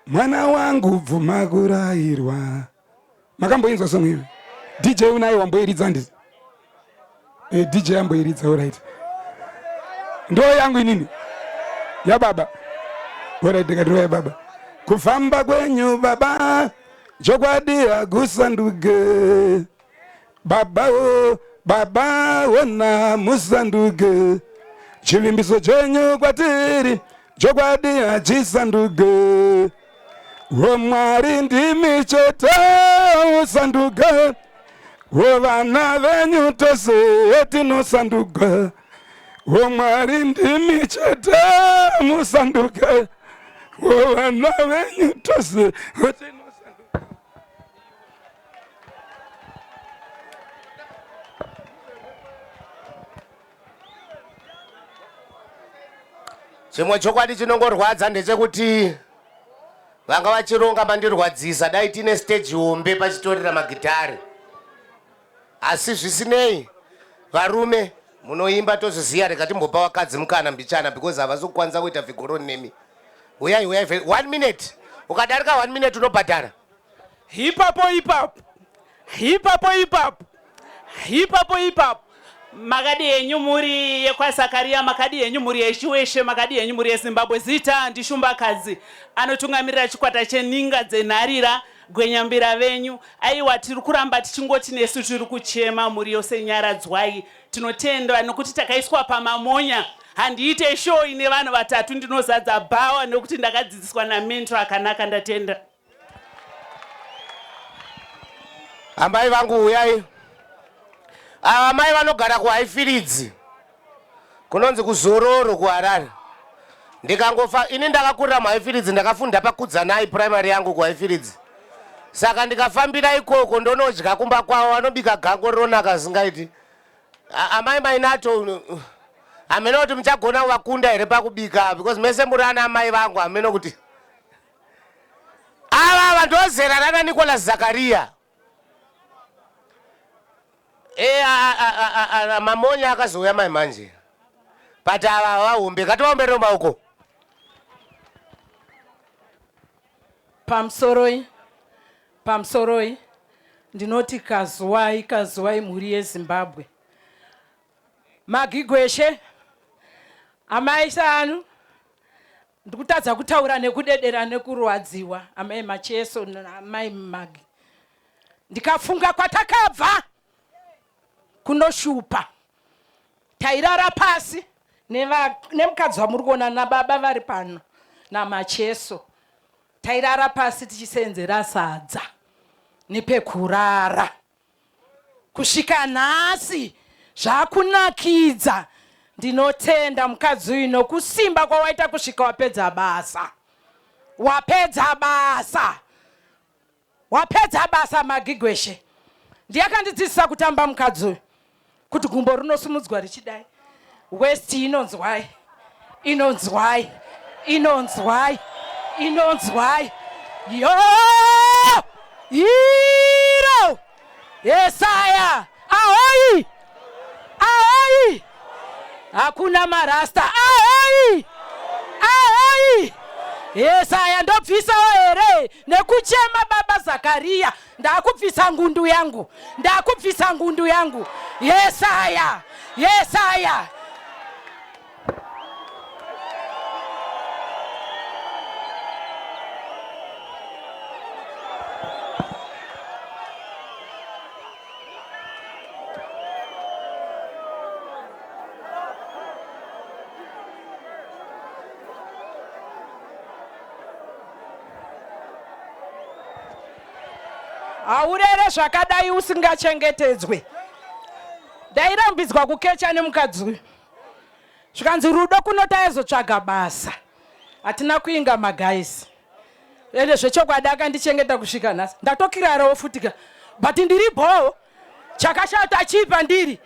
mwana wangu bvuma kurairwa makamboinzwa song iyo dj unaye wamboiridza handiti eh, dj amboiridza orit ndo yangu inini yababa orit ndikatiwa yababa kufamba kwenyu baba chokwadi hakusanduke baba o baba wona musanduke chivimbiso chenyu kwatiri chokwadi hachisanduke o mwari ndimi chete usanduke o vana venyu tose tinosanduka o mwari ndimi chete musanduke o vana venyu tose Chimwe chokwadi chinongorwadza ndechekuti vanga vachironga mandirwadzisa, dai tine stage hombe pachitorera magitare. Asi zvisinei, varume munoimba tozviziva, rega timbopa vakadzi mukana mbichana because havasi kukwanisa kuita vigoroni nemi. Huyai, huyai, one minute. Ukadarika one minute unobhadhara. Ipapo ipapo. Ipapo ipapo. Ipapo ipapo. Makadi henyu mhuri yekwaZakaria, makadi henyu mhuri yeChiweshe, makadi henyu mhuri yeZimbabwe. Zita ndiShumbakadzi, anotungamirira chikwata cheninga dzenharira, gwenyambira venyu. Aiwa, tiri kuramba tichingoti nesu tiri kuchema, mhuri yose nyaradzwai. Tinotenda nokuti takaiswa pamamonya. Handiite show ine vanhu vatatu, ndinozadza bhawa nokuti ndakadzidziswa namentor akanaka. Ndatenda. Amai vangu uyai. Ava amai vanogara kuHaifiridzi kunonzi kuZororo kuHarare. Ndikangofa ini ndakakurira muHaifiridzi ndakafunda paKudzanai primary yangu kuHaifiridzi. Saka ndikafambira ikoko ndonodya kumba kwavo vanobika gango rinonaka zvingaiti. Amai Mainato hameno kuti muchagona kuvakunda here pakubika because mese muri ana amai vangu hameno kuti ava ava ndozera rana Nicholas Zakaria. E, mamonya akazouya mai manje but ava vahombe kativaomberere maoko. Pamusoroi, pamusoroi, ndinoti kazuwai, kazuwai mhuri yeZimbabwe. Magigweshe, amai Sanu, ndikutadza kutaura nekudedera nekurwadziwa, amai Macheso naamai Magi. Ndikafunga kwatakabva kunoshupa, tairara pasi nemukadzi wamuri kuona nababa vari pano naMacheso, tairara pasi tichisenzera sadza nepekurara. Kusvika nhasi zvakunakidza. Ndinotenda mukadzi uyu nokusimba kwawaita kusvika wapedza basa. Wapedza basa. Wapedza basa Magigweshe. Ndiye akandidzidzisa kutamba mukadzi uyu. Kuti gumbo rinosumudzwa richidai. West inonzwai. Inonzwai. Inonzwai. Inonzwai. Yo! Iro! Yesaya! Ahoi! Ahoi! Hakuna marasta. Ahoi! Ahoi! Yesaya ndobvisawo here nekuchema baba Zakaria ndakubvisa ngundu yangu ndakubvisa ngundu yangu Yesaya Yesaya Haurere zvakadai usingachengetedzwe. Ndairambidzwa kukecha nemukadzi uyu. Zvikanzi rudo kuno taizotsvaga basa. Hatina kuinga magaisi. Ende zvechokwadi akandichengeta kusvika nhasi. Ndatokirarawo futika. But ndiri bhoo. Chakashota chii pandiri?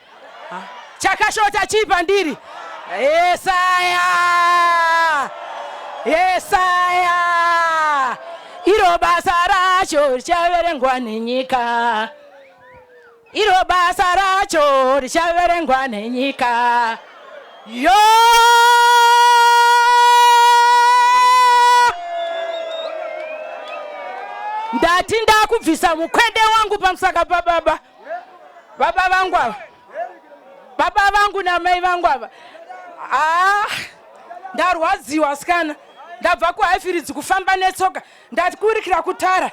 Chakashota chii pandiri? Yesaya! Yesaya! Iro basa racho richaverengwa nenyika. Iro basa racho richaverengwa nenyika. Yo! Ndati ndakubvisa mukwende wangu pamusaka pababa. Baba vangu ava. Baba vangu namai vangu ava. Ah, ndarwadziwa asikana. Ndabva kuHighfields kufamba netsoka. Ndati kurikira kutara.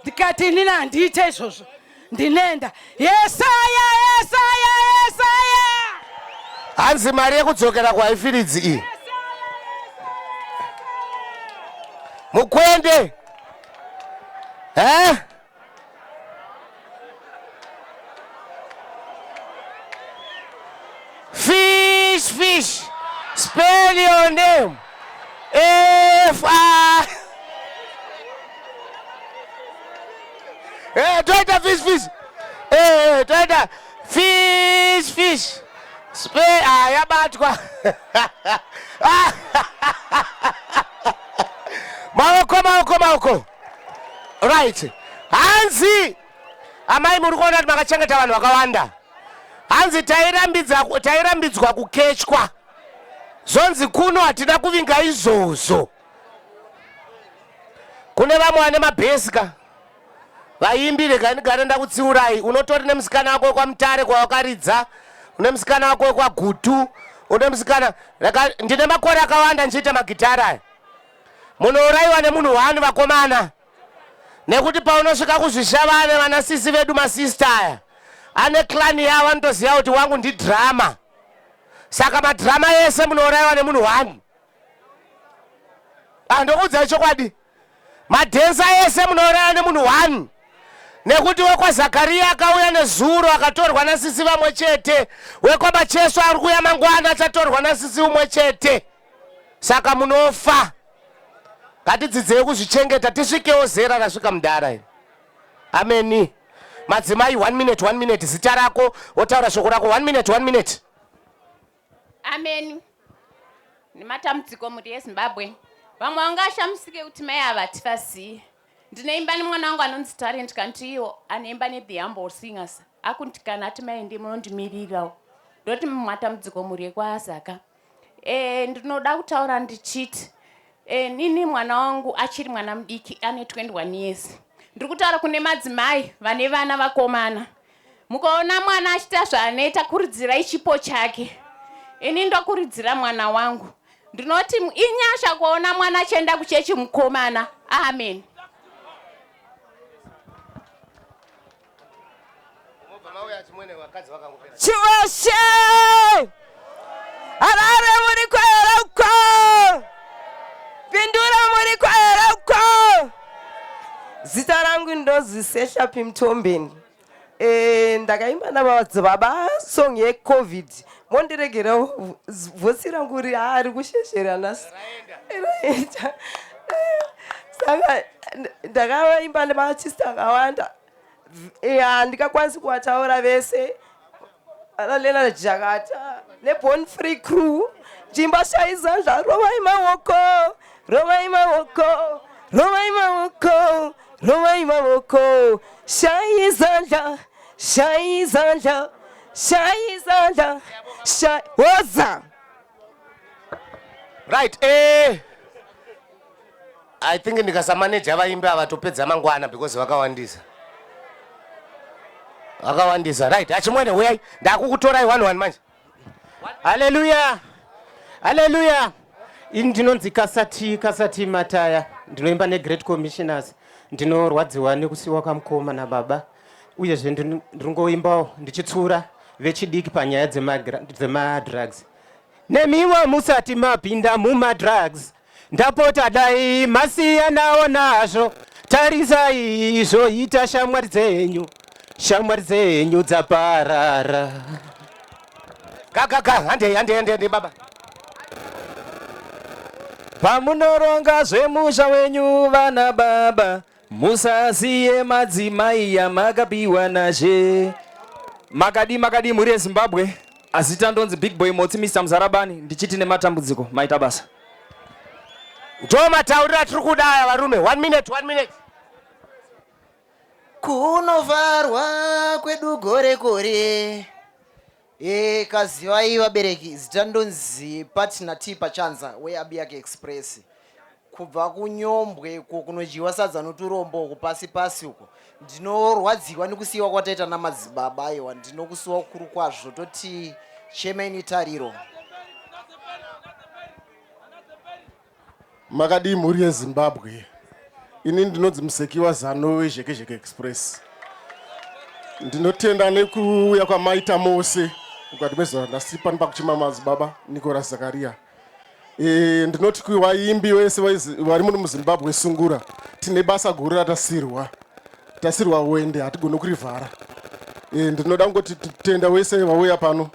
Ndikati inini handiite izvozvo. Ndinenda. Yesaya, Yesaya, Yesaya. Hanzi mari yekudzokera kuHighfields iyi. Mukwende. Eh? Fish, fish. Spell your name. F I. Eh, toita fish, fish. Eh, eh toita fish, fish. Spell ah yabatwa. Maoko, maoko, maoko. Right. Hanzi amai muri kuona kuti makachengeta vanhu vakawanda. Hanzi tairambidzwa kukechwa. Zvonzi kuno hatina kuvinga izvozvo. Kune vamwe vane mabhesi ka. Vaimbi regai ndigare ndakutsiurai. Unotori nemusikana wako wekwaMutare kwawakaridza, une musikana wako wekwaGutu, une musikana. Ndine makore akawanda ndichiita magitara aya. Munourayiwa nemunhu one vakomana. Nekuti paunosvika kuzvishavane vana sisi vedu masista aya ane clan yavo anotoziva kuti wangu ndidrama. Saka madrama ese munourayiwa nemunhu one. Ah, ndokuudzai chokwadi. Madhensa ese munouraya nemunhu one nekuti wekwaZakariya akauya nezuro akatorwa nasisi vamwe chete, wekwaMacheso ari kuuya mangwana achatorwa nasisi umwe chete. Saka munofa. Ngatidzidzei kuzvichengeta tisvikewo zera rasvika mudhara iri. Ameni. Madzimai, one minute, one minute, zita rako wotaura shoko rako. One minute, one minute. Ameni. Nematambudziko mhuri yeZimbabwe. Vamwe vangashamisike kuti mai ava hativasiye. Ndinoimba nemwana wangu anonzi Talent Kantiyo anoimba neThe Humble Singers. Akuti kana ati mai ndi munondimirirawo. Ndoti matambudziko mhuri yekwaZaka. E, ndinoda kutaura ndichiti e, nini mwana wangu achiri mwana mudiki ane 21 years. Ndiri kutaura kune madzimai vane vana vakomana. Mukaona mwana achiita zvaanoita kurudzirai chipo chake. Ini ndokurudzira mwana wangu. Ndinoti inyasha kuona mwana achienda kuchechi mukomana. Amen. Chiwashe! Harare muri kwera uko! Pindura muri kwera uko! Zita rangu ndonzi Seshapi Mtombeni. Eh, ndakaimba namadzibaba song yecovid mondiregerawo vosi rangu ri haa rikusheshera nhasi raenda saka ndakaimba nemaartist akawanda handikakwanisi kuvataura vese ana Leonard Jakata neBorn Free Crew Jimba Shaizandla rovai maoko rovai maoko rovai maoko rovai maoko Shaizandla Shaizandla Shaizandla Shai Woza Right eh I think ndikasamaneja vaimbi ava topedza mangwana because vakawandisa. Vakawandisa. Right, achimwene huyai. Ndakukutorai one one manje. Haleluya. Haleluya. Ini ndinonzi Kasati Kasati Mataya. Ndinoimba neGreat Commissioners. Ndinorwadziwa nekusiwa kwamukoma nababa. Uyezve ndinongoimbawo ndichitsura vechidiki panyaya dzemadrugs. Nemiwo musati mapinda mumadrugs ndapota dai masiyanawo nazvo tarisai zvoita shamwari dzenyu shamwari dzenyu dzaparara gagaga handei handei handei handei baba pamunoronga zvemusha wenyu vana baba musasiye madzimai yamakapiwa nashe makadii makadii mhuri yezimbabwe azita ndonzi big boy motsi mr muzarabani ndichiti nematambudziko maita basa ndo matauriro atiri kuda aya varume one minute one minute Kunovharwa kwedu gore gore e, kazivai vabereki zita ndonzi Partner T Pachanza weAbiyake Express kubva kunyombwe uko kunodyiwa sadza noturombo uko pasi pasi uko ndinorwadziwa nekusiyiwa kwataita namadzibaba aiwa ndinokusuwa kukuru kwazvo toti chemeni tariro Makadii mhuri yeZimbabwe? Ini ndinonzi Musekiwa Zano weZhekezheke Express. Ndinotenda nekuuya kwamaita mose mukati mezuva ranhasi pano pakuchema madzibaba Nicholas Zakaria. E, ndinoti kuvaimbi vese vari muno muZimbabwe sungura tine basa guru ratasirwa tasirwa wende hatigone kurivhara. E, ndinoda kungoti tenda wese vauya pano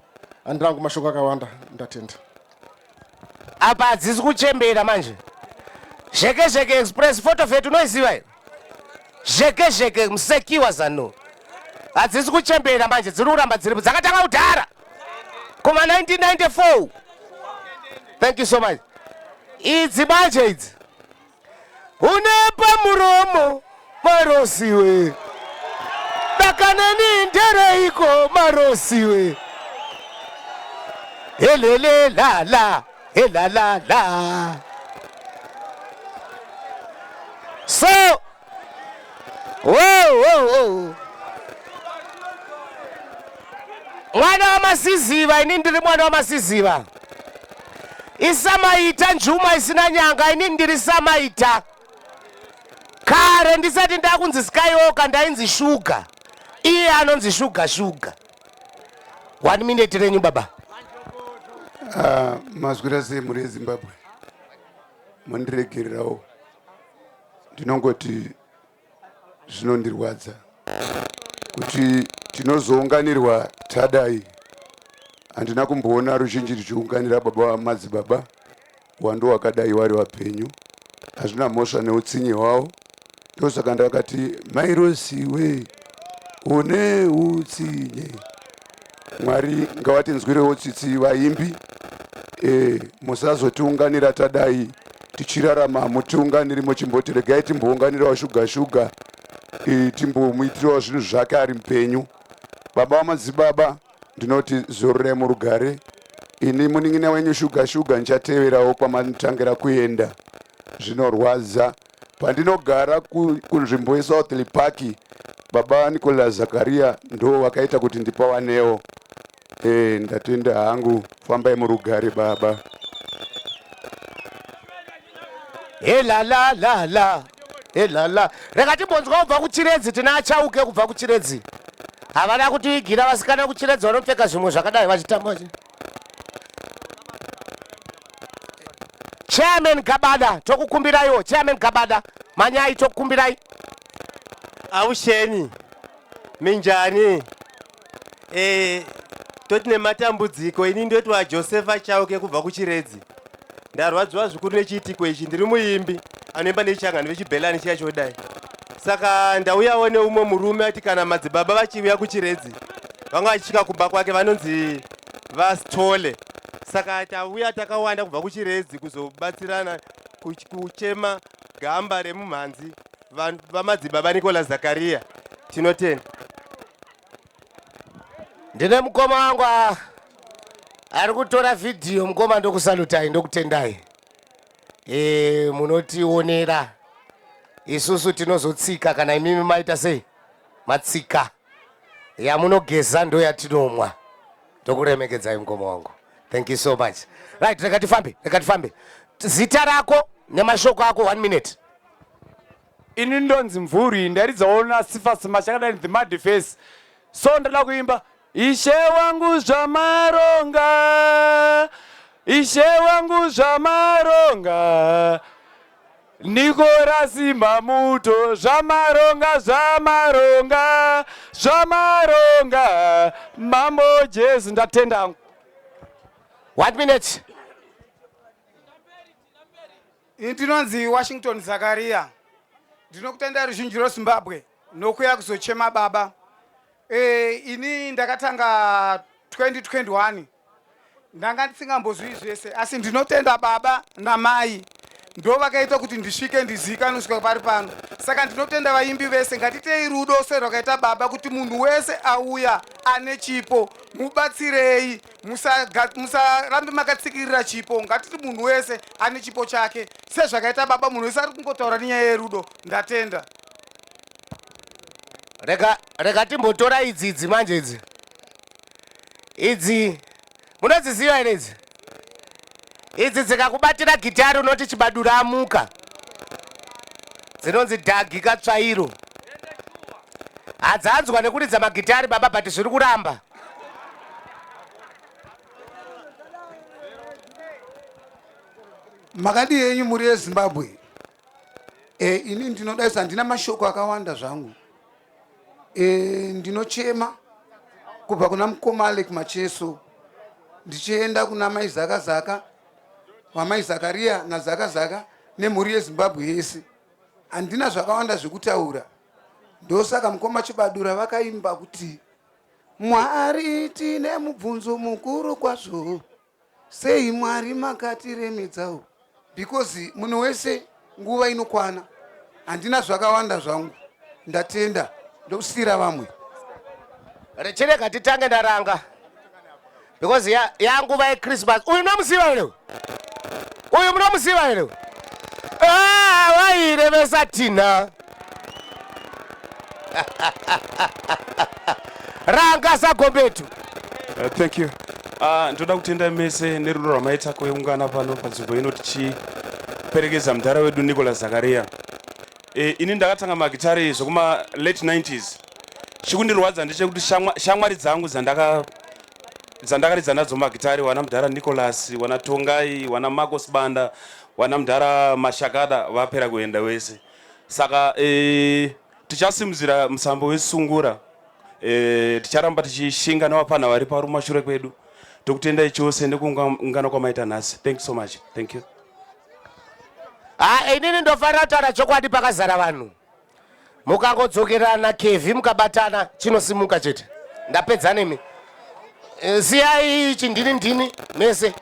handirangu mashoko akawanda ndatenda. Apa hadzisi kuchembera manje. Zheke Zheke Express Photofet unoiziva here? Zheke Zheke Musekiwa Zanu. Hadzisi kuchembera manje dziri kuramba dziripo dzakatanga kudhara. Kuma 1994. Thank you so much. Idzi manje idzi. Une pamuromo marosiwe. Dakaneni ndereiko marosiwe. Helele la la hela la la. So Wo. Mwana wamasiziva, ini ndiri mwana wamasiziva. Isamaita njuma isina nyanga, ini ndiri samaita. Kare ndisati ndakunzi Skywalker ndainzi Shuga. Iye anonzi Shuga Shuga. 1 minute renyu baba. Mazwira sei mhuri yeZimbabwe? Mondiregererawo, ndinongoti zvinondirwadza kuti tinozounganirwa tadai. Handina kumboona ruzhinji ruchiunganira baba vamadzibaba wando wakadai wari vapenyu. Hazvina mhosva neutsinye hwavo, ndosaka ndakati mairosiwe une utsinye. Mwari ngavatinzwirewo tsitsi vaimbi. Musazotiunganira tadai tichirarama, mutiunganiri muchimboti regai timbounganirawo Shuga Shuga, timbomuitirawo zvinhu zvake ari mupenyu. Baba vamadzibaba, ndinoti zororai murugare. Ini munin'ina wenyu Shuga Shuga ndichateverawo kwamanotangira kuenda. Zvinorwadza pandinogara kunzvimbo yeSouthlea Park. Baba Nicolas Zakaria ndo vakaita kuti ndipawanewo. Ndatenda hangu, fambai murugare baba. Hela la la la hela la. Rega timbonzwa kubva kuChiredzi. Tina Achauke kubva kuChiredzi. Havana kutiigira vasikana kuChiredzi vanopfeka zvimwe zvakadai vachitamba. Chairman Gabada, tokukumbiraiwo. Chairman Gabada, manyai, tokukumbirai. Avuxeni, minjani? Toti nematambudziko. Ini ndotwa Josefa Chauke kubva kuChiredzi. Ndarwadziwa zvikuru nechiitiko ichi. Ndiri muimbi anoimba nechangani vechibhelani chiya chodai. Saka ndauyawo neumwe murume ati kana madzibaba vachiuya kuChiredzi vanga vachisvika kumba kwake, vanonzi vaStole. Saka tauya takawanda kubva kuChiredzi kuzobatsirana kuchema gamba remumhanzi vamadzibaba Nicolas Zakaria. Tinotenda. Ndine mukoma wangu ari kutora vhidhiyo. Mukoma, ndokusalutai, ndokutendai. Munotionera isusu tinozotsika kana imimi maita sei matsika yamunogeza ndo yatinomwa. Ndokuremekedzai mukoma wangu, thank you so much. Right, rega tifambe, rega tifambe. Zita rako nemashoko ako, 1 minute. Ini ndonzi Mvuri, ndairidzawo naSifas Machakadai, the Mad Face. So ndada kuimba "Ishe wangu zvamaronga, Ishe wangu zvamaronga, Nikorasi Mamuto zvamaronga, zvamaronga, zvamaronga, Mambo Jesu." Ndatenda hangu. 1 minute. Ini ndinonzi Washington Zakaria. Ndinokutenda ruzhinji rweZimbabwe nokuya kuzochema baba. Ini ndakatanga 2021, ndanga ndisingambozvii zvese, asi ndinotenda baba namai, ndo vakaita kuti ndisvike ndizikanwe kusvika pari pano. Saka ndinotenda vaimbi vese. Ngatitei rudo serwakaita baba, kuti munhu wese auya ane chipo mubatsirei. Musarambe makatsikirira chipo. Ngatiti munhu wese ane chipo chake sezvakaita baba. Munhu wese ari kungotaura nenyaya yerudo. Ndatenda. Rega timbotora idzi manje, idzi munodziziva here? Idzi dzikakubatira gitari unoti chibadura amuka. Dzinonzi dhagi katsvairo. Hadzanzwa nekuridza magitari baba, but zviri kuramba. Makadi yenyu mhuri yeZimbabwe? Ini ndinodaisa, handina mashoko akawanda zvangu. Ndinochema kubva kuna mukoma Alec Macheso ndichienda kuna mai Zaka Zaka, vamai Zakaria naZaka Zaka nemhuri yeZimbabwe yese. Handina zvakawanda zvekutaura. Ndosaka mukoma Chibadura vakaimba kuti, "Mwari, tine mubvunzo mukuru kwazvo, sei Mwari makatiremedzawo?" Because munhu wese nguva inokwana. Handina zvakawanda zvangu, ndatenda, ndokusiyira vamwe. Chirega titange ndaranga because yanguva yeChristmas. Uyu munomuziva here? Uyu munomuziva here? Ah, vairevesa tina. Ranga sagombetu. Thank you. Ndoda kutenda mese nerudo rwamaita kuungana pano panzvimbo ino tichiperekedza mudhara wedu Nicholas Zakaria. Ini ndakatanga magitare zvekuma late 90s. Chikundirwadza ndechekuti shamwari dzangu dzandakaridza nadzo magitare, wana mudhara Nicholas, wana Tongai, wana Marcos Banda, wana mudhara Mashakada, vapera kuenda wese. Saka tichasimudzira musambo wesungura, ticharamba tichishinga nevapana vari pari kumashure kwedu. Tokutendai chose nekuungana kwamaita nhasi. Thank you so much. Thank you. Ha, inini ndofanira kutaura chokwadi pakazara vanhu. Mukangodzokerana kevhi mukabatana, chinosimuka chete. Ndapedza nemi. Siyai ichi ndini ndini mese.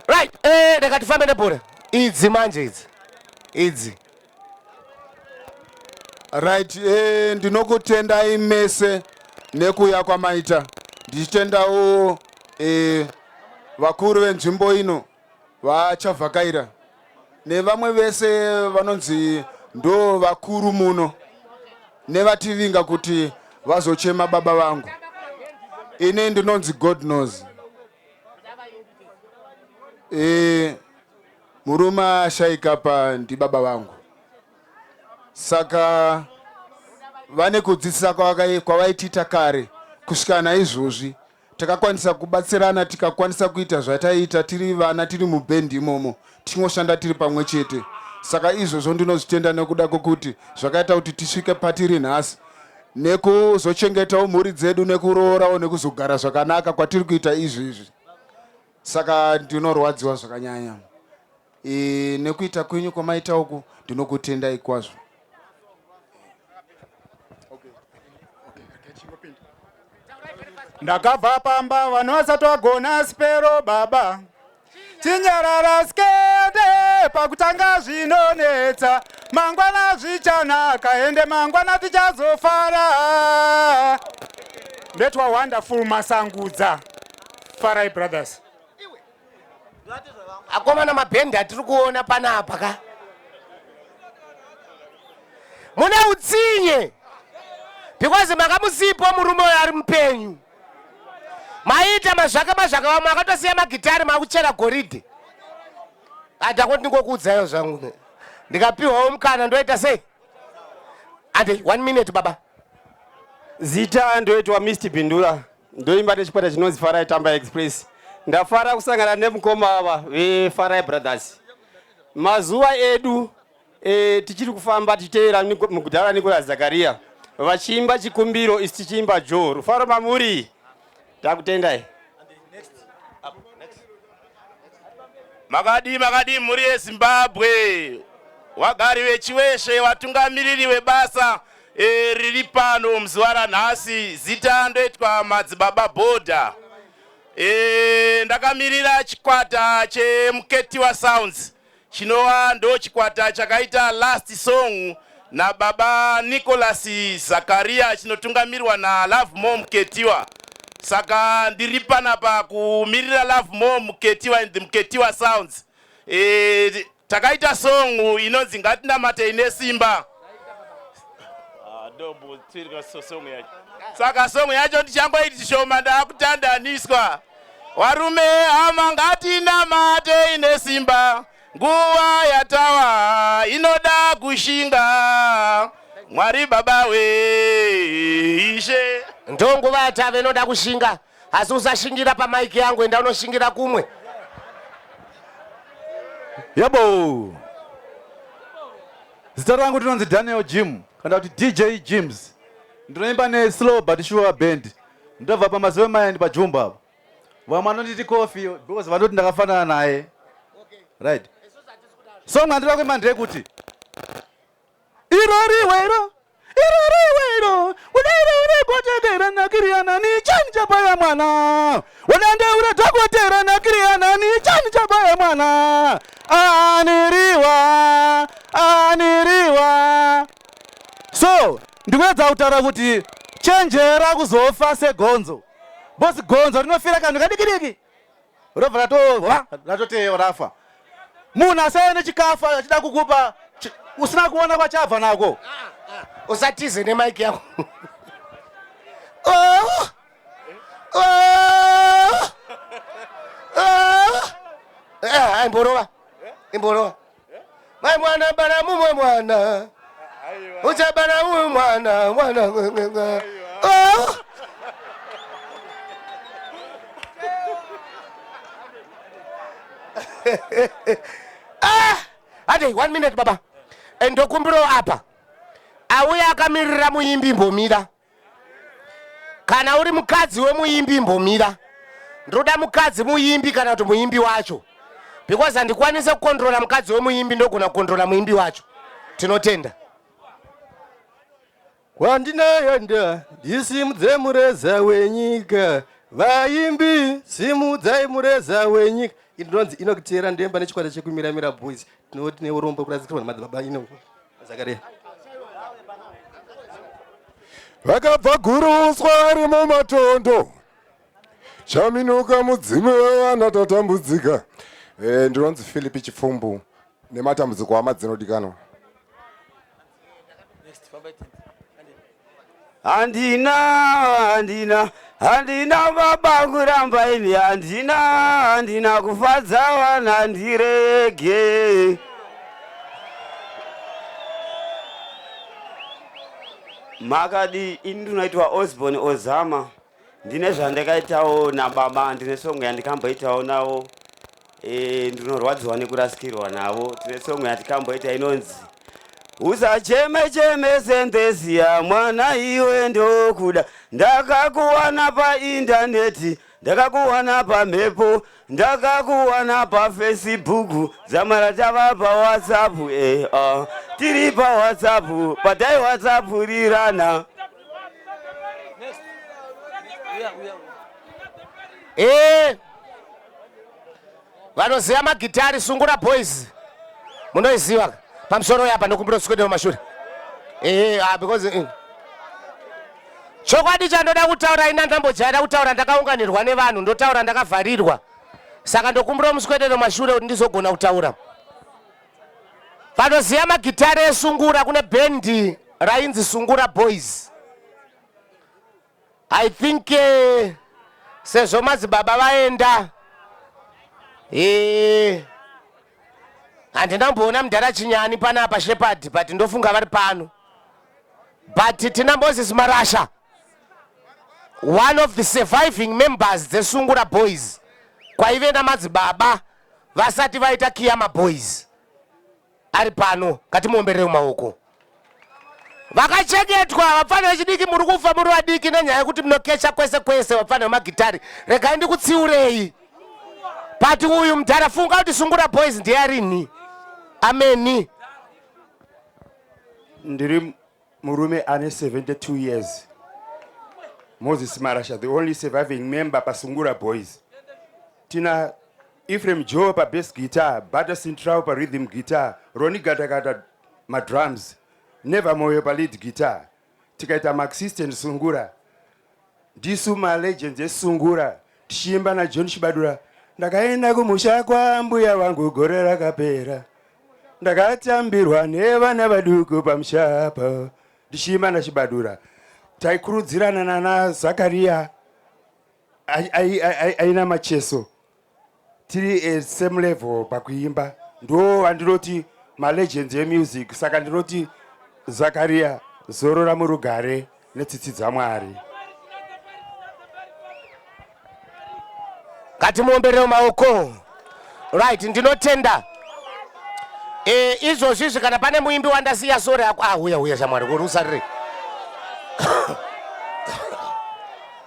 Right, rega tifambe nebhora. Idzi manje idzi. Idzi. Right, ndinokutendai mese nekuuya kwamaita. Ndichitendawo vakuru venzvimbo ino vachavhakaira nevamwe vese vanonzi ndo vakuru muno nevativinga kuti vazochema baba vangu. Ini ndinonzi God knows. Murume ashaika pa ndibaba vangu, saka vane kudzidzisa kwavaitiita kare kusvika naizvozvi. Takakwanisa kubatsirana, tikakwanisa kuita zvataiita tiri vana, tiri mubhendi imomo, tichingoshanda tiri pamwe chete. Saka izvozvo ndinozvitenda nekuda kwekuti zvakaita kuti tisvike patiri nhasi, nekuzochengetawo mhuri dzedu, nekuroorawo, nekuzogara zvakanaka kwatiri kuita izvizvi. Saka ndinorwadziwa zvakanyanya nekuita kwenyu kwamaita uku. Ndinokutendai kwazvo. Ndakabva pamba vanhu vasati vagona sipero. Baba, chinyarara skende, pakutanga zvinonetsa, mangwana zvichanaka, ende mangwana tichazofara. Ndetwa Wonderful Masangudza, Farai Brothers. Akomana, mabhendi atiri kuona panapa ka, mune utsinye, because makamusipo murume uyo ari mupenyu, maiita mazvaka mazvaka. Vamwe akatosiya magitari, makuchera goridhe. Adako, ndingokuudzaiwo zvangu, ndikapiwawo mukana ndoita sei? Ande one minute, baba. Zita ndoitwa Mr Bindura, ndoimba nechikwata chinonzi Farai Tamba Express. Ndafara kusangana nemukoma ava veFarai Brothers. Mazuva edu tichiri kufamba tichiteera mudhara Nicolas Zakaria, vachiimba chikumbiro, isi tichiimba jo rufaro mamuri. Takutendai. Makadii, makadii mhuri yeZimbabwe, vagari veChiweshe, vatungamiriri vebasa riri pano muzuva ranhasi. Zita ndoitwa Madzibaba Bhodha. Ndakamirira chikwata cheMuketiwa Sounds, chinova ndo chikwata chakaita last song nababa Nicholas Zakaria, chinotungamirwa naLovemore Muketiwa. Saka ndiri panapa kumirira Lovemore Muketiwa and the Muketiwa Sounds. Takaita song inonzi "Ngatinamatei Nesimba". Ah, ndombotsvirika song yacho. Saka song yacho ndichangoiti shoma, ndaakutandaniswa. Warume, hama, ngatinamatei nesimba, nguva yatawa inoda kushinga. Mwari Baba we Ishe. Ndo nguva yatava inoda kushinga, asi usashingira pamaiki yangu, enda unoshingira kumwe. Yabo, zita rangu ndinonzi Daniel Jim, kana kuti DJ Jims. Ndinoimba neSlow But Sure Band. Ndobva pamazuva emaendi pajumba apo. Vamwe vanonditi Coffee because vanoti ndakafanana naye. Right, song andinoda kuimba ndeyekuti "Iro riwero, iro riwero, udaire gotekera nakiriyanani chani chabaya mwana, unandeure dhokotera nakiriyanani chani chabaya mwana, aniriwa aniriwa." So ndikuedza kutaura kuti chenjera kuzofa segonzo, bosi. Gonzo rinofira kanhu kadiki diki, robva ratova ratoteyewa, rafa. Munhu asaive nechikafu achida kukupa usina kuona kwachabva nako. Usatize nemaiki yako. Oh! Oh! Oh! Eh, imborova. Imborova. Mai mwana bana mumwe mwana. Uchabana mumwe mwana, mwana. Oh! Ah! Ade, one minute baba. Ndokumbirawo apa. Auya akamirira muimbi imbomira. Kana uri mukadzi wemuimbi imbomira. Ndoda mukadzi muimbi kana kuti muimbi wacho. Because handikwanise kukontrola mukadzi wemuimbi, ndogona kukontrola muimbi wacho. Tinotenda. Kwandinoenda ndisimudze mureza wenyika, vaimbi simudzai mureza wenyika. Inonzi inokutera ndemba nechikwata chekumiramira boys. Tinoti neurombo kuradzikirwa namadzibaba ino Zakaria. Vakabva guruswa vari mumatondo, chaminuka mudzimu wevana tatambudzika. Ndinonzi Philipi Chipfumbu nematambudziko hama dzinodikanwa. Handina, handina, handina baba kuramba ini, handina, handina kufadza vana ndirege. Makadi, ini ndinoitwa Osborne Ozama. Ndine zvandakaitawo nababa, ndine song yandikamboitawo navo. Ndinorwadziwa nekurasikirwa navo. Tine song yatikamboita inonzi Usacheme cheme sendesia mwana iwe ndokuda, ndakakuwana paindaneti, ndakakuwana pamhepo, ndakakuwana paFacebook, dzamara tava paWhatsApp. Tiri paWhatsApp patai WhatsApp rirana. Vanoziva magitari Sungura Boys munoiziva pamusoro yapa, ndokumbira uswedera mumashure. Because chokwadi chandoda kutaura ina ndambojaira kutaura ndakaunganirwa nevanhu, ndotaura ndakavharirwa, saka ndokumbira muswedero mashure kuti ndizogona kutaura. Vanoziva magitari esungura, kune bhendi rainzi Sungura Boys. I think sezvo madzibaba vaenda, handina kumboona mudhara Chinyani panapa Shepard, but ndofunga vari pano. But tina Moses Marasha, one of the surviving members dzeSungura Boys kwaive namadzibaba vasati vaita Kiyama Boys, ari pano. Ngatimuomberere mumaoko. Vakachengetwa vapfana vechidiki, muri kufa muri vadiki nenyaya yekuti munokecha kwese kwese. Vapfana vemagitari, regai ndikutsiurei. But uyu mudhara, funga kuti Sungura Boys ndiyarini. Ameni. Ndiri murume ane 72 years, Moses Marasha, the only surviving member paSungura Boys. Tina Ephraim Joe pabass guitar, Butter Central parhythm guitar, Roni Gatakata madrums, Never Moyo palead guitar. Tikaita Marxist and Sungura. Ndisu malegends esungura, tichiimba naJohn Chibadura. Ndakaenda kumusha kwambuya vangu gore rakapera, ndakatambirwa nevana vaduku pamushapa, ndichiimba naChibadura. Taikurudzirana nana Zakaria aina Macheso, tiri at same level pakuimba. Ndo vandinoti malegends emusic. Saka ndinoti Zakaria, zorora murugare netsitsi dzaMwari. Ngatimuomberere maoko. Right, ndinotenda. Izvozvi izvi kana pane muimbi wandasiya, sori ako. Ah, uya uya shamwari, kuri usarire.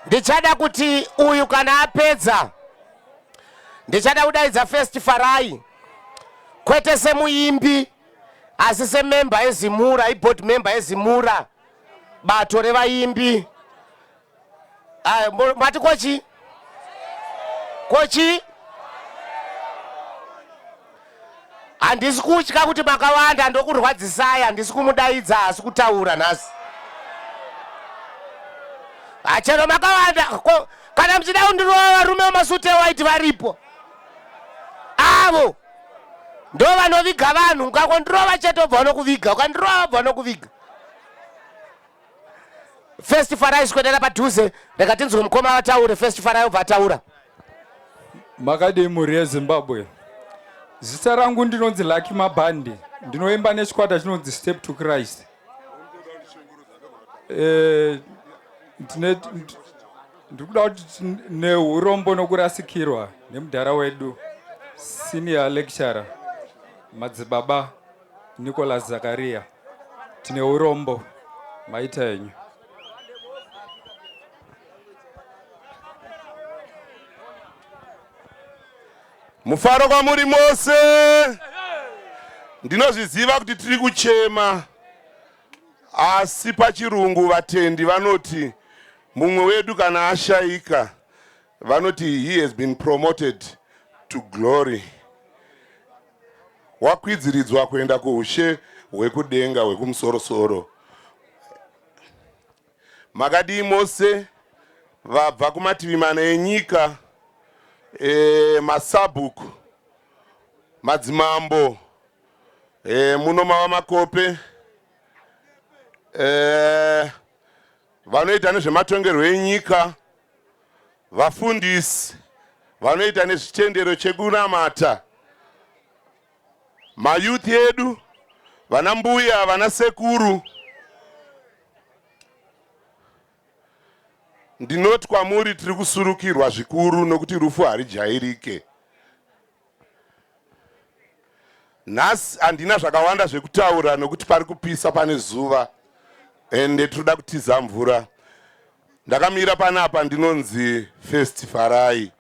Ndichada kuti uyu kana apedza, ndichada kudaidza First Farai, kwete semuimbi asi sememba eZimura, iboard member eZimura, bato revaimbi. Mati kochi kochi, handisi kutya kuti makawanda ndokurwadzisai, handisi kumudaidza, asi kutaura nhasi hachero makawanda. Kana muchida kundirova, varume vemasuti ewhite varipo, avo ndo vanoviga vanhu. Ukangondirova chete, obva vanokuviga. Ukandirova, obva vanokuviga. First Farai swedera padhuze rega tinzwe mukoma vataure. First Farai obva ataura. Makadii mhuri yeZimbabwe? Zita rangu ndinonzi Lucky Mabhandi, ndinoimba nechikwata chinonzi Step to Christ. Eh, ndine ndiri kuda kuti neurombo nokurasikirwa nemudhara wedu senior lecturer madzibaba Nicholas Zakaria. Tine urombo, maita henyu. Mufaro kwamuri mose. Ndinozviziva kuti tiri kuchema, asi pachirungu vatendi vanoti mumwe wedu kana ashaika vanoti he has been promoted to glory, wakwidziridzwa kuenda kuushe hwekudenga hwekumusorosoro. Makadii mose vabva kumativi mana enyika, e, masabhuku, madzimambo, e, muno mava makope, e, vanoita nezvematongerwo enyika, vafundisi vanoita nezvitendero chekunamata, mayouth edu, vana mbuya, vana sekuru. Ndinoti kwamuri tiri kusurukirwa zvikuru nokuti rufu harijairike. Nhasi handina zvakawanda zvekutaura nokuti pari kupisa, pane zuva, ende tinoda kutiza mvura. Ndakamira panapa ndinonzi First Farai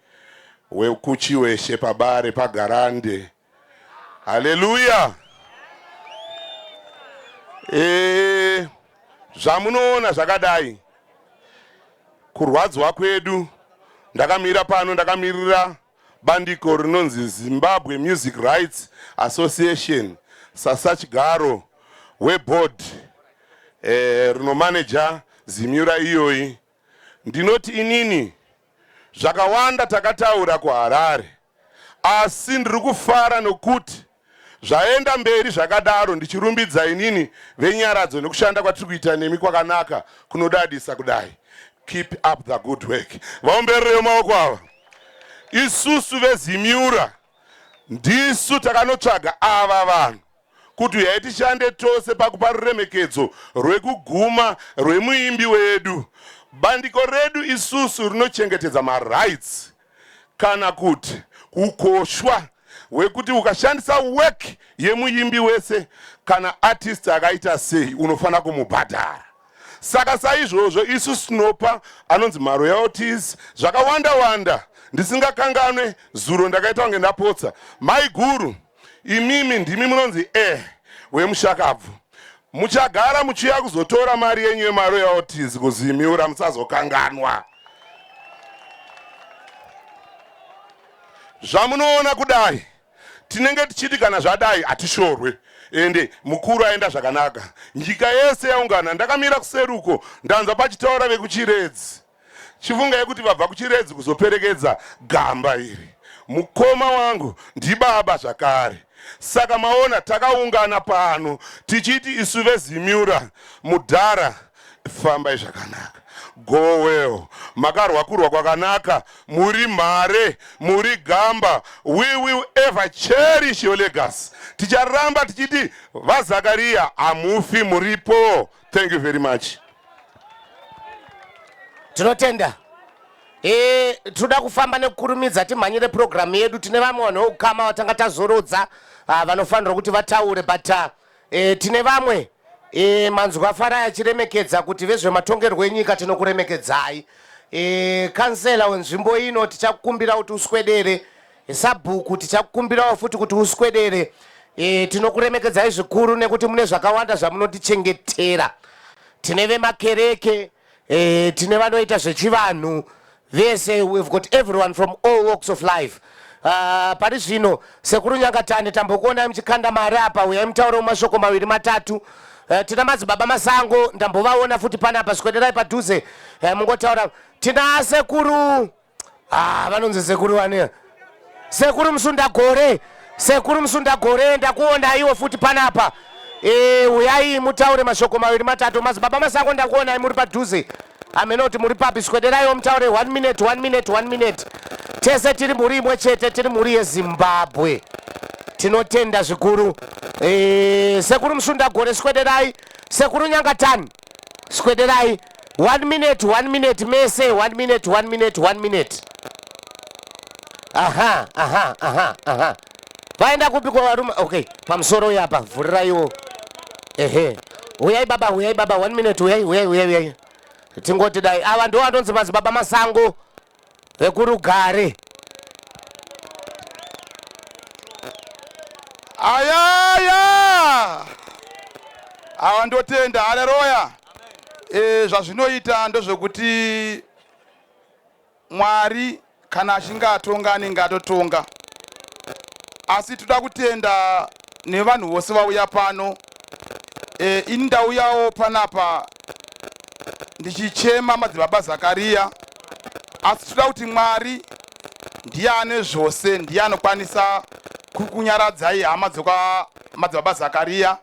wekuChiweshe paBare paGarande. Haleluya! E, zvamunoona zvakadai kurwadzwa kwedu. Ndakamira pano ndakamirira bandiko rinonzi Zimbabwe Music Rights Association sasachigaro weboard eh, rinomaneja Zimura iyoyi. Ndinoti inini zvakawanda takataura kuHarare, asi ndiri kufara nokuti zvaenda mberi zvakadaro, ndichirumbidza inini venyaradzo nekushanda kwatiri kuita nemi kwakanaka kunodadisa kudai. Keep up the good work. Vaombererewo maoko ava. Isusu veZimura ndisu takanotsvaga ava vanhu kuti uyai tishande tose pakupa ruremekedzo rwekuguma rwemuimbi wedu. Bandiko redu isusu rinochengetedza marights kana kuti hukoshwa hwekuti ukashandisa work yemuimbi wese kana artist akaita sei unofanira kumubhadhara. Saka saizvozvo isu tinopa anonzi maroyalties zvakawanda wanda. Ndisingakanganwe zuro ndakaita kunge ndapotsa maiguru, imimi ndimi munonzi e wemushakabvu, muchagara muchiuya kuzotora mari yenyu yemaroyalties kuZimura, musazokanganwa. Zvamunoona kudai tinenge tichiti kana zvadai hatishorwe, ende mukuru aenda zvakanaka, nyika yese yaungana. Ndakamira kuseri uko ndanzwa pachitaura vekuChiredzi. Chifungai kuti vabva kuChiredzi kuzoperekedza gamba iri. Mukoma wangu ndibaba zvakare. Saka maona takaungana pano tichiti isu veZimura, mudhara fambai zvakanaka, go well, makarwa kurwa kwakanaka, muri mhare, muri gamba. We will ever cherish your legacy. Ticharamba tichiti vaZakaria hamufi, muripo. Thank you very much. Tinotenda. E, tinoda kufamba nekukurumidza timhanyire purogiramu yedu. Tine vamwe vanhu veukama vatanga tazorodza, ah, vanofanirwa kuti vataure, but ah, e, tine vamwe e, manzwa Farai achiremekedza kuti vezvematongerwo enyika tinokuremekedzai. E, kansela wenzvimbo ino tichakukumbira kuti uswedere, sabhuku tichakukumbirawo futi kuti uswedere. E, tinokuremekedzai zvikuru nekuti mune zvakawanda zvamunotichengetera. Tine vemakereke, e, tine vanoita zvechivanhu vese, we've got everyone from all walks of life. Pari zvino sekuru Nyangatane tambokuonai muchikanda mari apa, uyai mutaurewo mashoko maviri matatu. Tina madzibaba Masango ndambovaona futi panapa, swederai padhuze, mungotaura. Tina sekuru, ah, vanonzi sekuru vane sekuru Musundagore, sekuru Musundagore ndakuonaiwo futi panapa. E, uyai mutaure mashoko maviri matatu. Madzibaba Masango ndakuonai muri padhuze. Hameno kuti muri papi, swederaiwo mutaure 1 minute, 1 minute, 1 minute. Tese tiri mhuri imwe chete, tiri mhuri yeZimbabwe. Tinotenda zvikuru. E, Sekuru Musundagore swederai, Sekuru Nyangatani swederai. 1 minute, 1 minute mese, 1 minute, 1 minute, 1 minute. Aha, aha, aha, aha. Vaenda kupi kwa varume? Okay, pamusoro uya apa, vhuriraiwo. Ehe. Uyai baba, uyai baba, 1 minute, uyai, uyai, uyai, uyai. Tingoti dai ava ndo vanonzi madzibaba Masango vekurugare. Ayaya! Awa ndotenda, haleluya. E, zvazvinoita ndozvekuti Mwari kana achinge atonga anenge atotonga. Asi toda kutenda nevanhu vose vauya pano. E, ini ndauyawo panapa ndichichema madzibaba Zakariya, asi toda kuti Mwari ndiye ane zvose, ndiye anokwanisa kukunyaradzai hama dzokwa madzibaba Zakariya.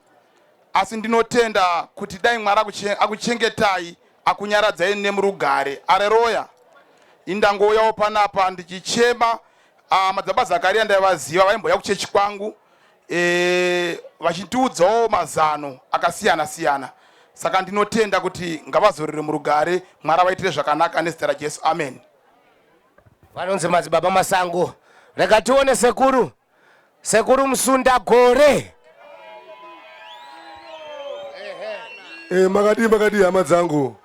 Asi ndinotenda kuti dai Mwari akuchengetai akunyaradzai nemurugare. Areroya. Indangouyawo panapa ndichichema ah, madzibaba Zakaria ndaivaziva vaimbouya kuchechi kwangu e, vachitiudzawo mazano akasiyana siyana. Saka ndinotenda kuti ngavazorere murugare, Mwari avaitire zvakanaka nezita raJesu. Amen. Vanonzi madzibaba Masango. Rega tione sekuru. Sekuru Musunda Gore. Eh, makadii makadii hama dzangu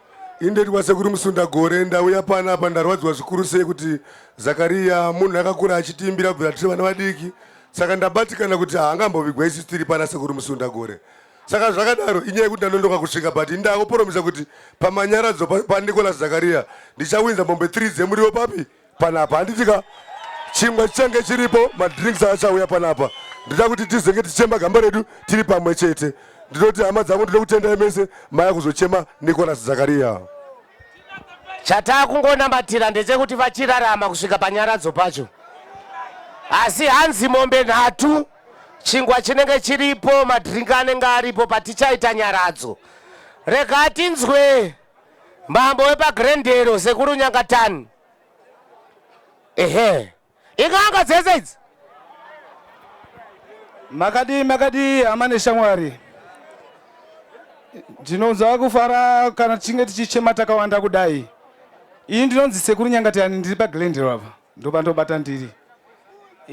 indeti kwasekuru Musunda Gore ndauya panapa ndarwadziwa zvikuru sei kuti Zakariya munhu akakura achitiimbira kubvira tiri vana vadiki saka ndabatikana kuti haangambovigwa isu tiri pana sekuru Musunda Gore saka zvakadaro inyaya yekuti ndanondoka kusvika but ndakuporomisa kuti pamanyaradzo paNicholas Zakariya ndichawinza mombe 3 dzemuriwo papi panapa handiti ka chingwa chichange chiripo madrinks achauya panapa ndinoda kuti tizenge tichema gamba redu tiri pamwe chete ndinoti hama dzangu ndinokutendai mese maya kuzochema nicholas zakariya Chatakungonamatira ndechekuti vachirarama kusvika panyaradzo pacho. Asi hanzi mombe nhatu, chingwa chinenge chiripo, madrink anenge aripo patichaita nyaradzo. Rega tinzwe Mambo wepaGrendero sekuru Nyangatani. Ehe. Inganga dzese idzi. Makadii makadii hama neshamwari. Ndinonzwa kufara kana tichinge tichichema takawanda kudai. Iyi ndinonzi sekuru Nyangatani ndiri paGlendale apa. Ndopandobata ndiri.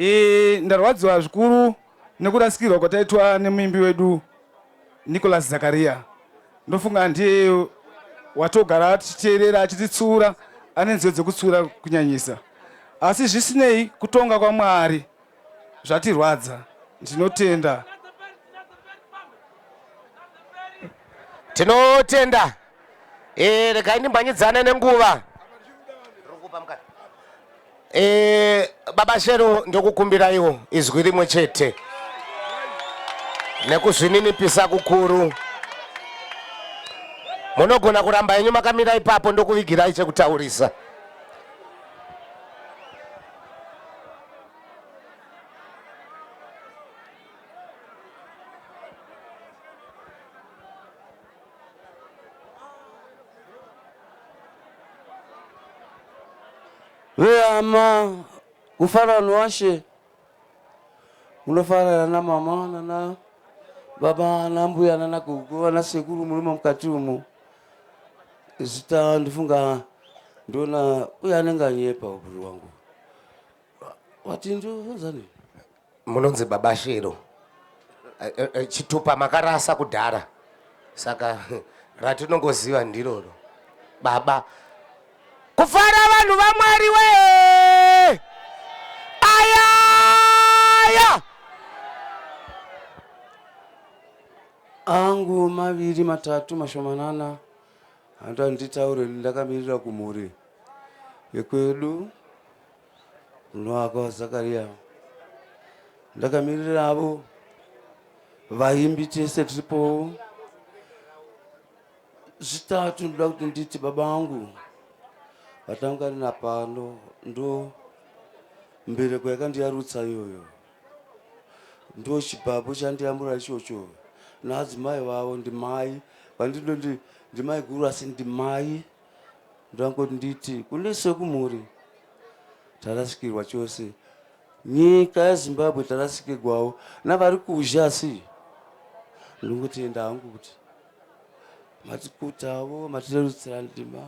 E, ndarwadziwa zvikuru nekurasikirwa kwataitwa nemuimbi wedu Nicholas Zakaria. Ndofunga ndiye watogara tichiteerera achititsiura, ane nziyo dzekutsiura kunyanyisa. Asi zvisinei kutonga kwaMwari zvatirwadza. Ndinotenda. Tinotenda. Eh, regai ndimhanyidzane nenguva. Eh, baba Shero ndokukumbiraiwo izwi rimwe chete nekuzvininipisa kukuru. Munogona kuramba henyu makamira ipapo ndokuvigirai chekutaurisa. Vehama kufarano washe munofarira na mama nana baba na mbuya nana gogo vana sekuru murimo mukati umu zita ndifunga ndona uye anenge anyepa uburi wangu wati ndozani Munonzi baba Shero. Eh, eh, eh, chitupa makarasa kudhara saka ratinongoziva ndiroro baba kufara vanhu vamwari we ayaya angu maviri matatu mashomanana handa nditaure ndakamirira kumhuri yekwedu Unoaka waZakaria ndakamirira avo vaimbi tese tiripo zvitatu ndoda kuti nditi baba vangu vatangarina pano ndo mbereko yakandiyarutsa iyoyo ndo chibhabhu chandiyamura ichocho naadzimai vavo ndimai vandinoti ndimai guru asi ndimai ndangoti nditi kune sekumhuri tarasikirwa chose nyika yezimbabwe tarasikirwawo navari kuzha asi ndingotenda hangu kuti matikutawo matirerutsira ndima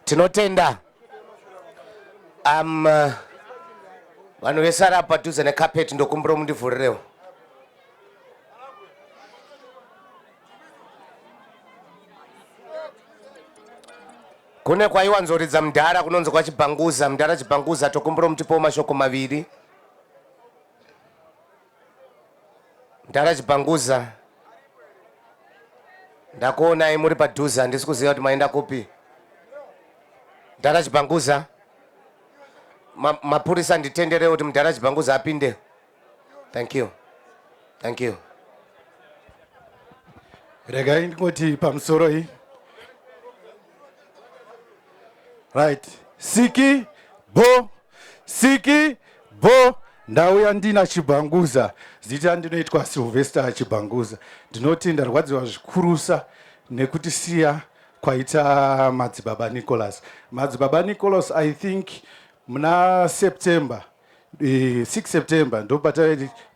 Tinotenda. Um, vanhu vesara padhuze nekapeti ndokumbira mundivhurirewo. Kune kwaiwanzoridza mudhara kunonzi kwaChibhanguza. Mudhara Chibhanguza tokumbira mutipewo mashoko maviri. Mudhara Chibhanguza ndakuonai muri padhuze handisi kuziva kuti maenda kupi. Mudhara Chibhanguza mapurisa nditenderewo kuti mudhara Chibhanguza apinde. Thank you. Thank you. Regai ndingoti pamusoro iyi. Right. Siki bo siki bo ndauya ndina Chibhanguza. Zita ndinoitwa Sylvester Chibhanguza. Ndinoti ndarwadziwa zvikurusa nekuti siya kwaita madzibaba Nicholas. Madzibaba Nicholas I think muna September 6 September ndo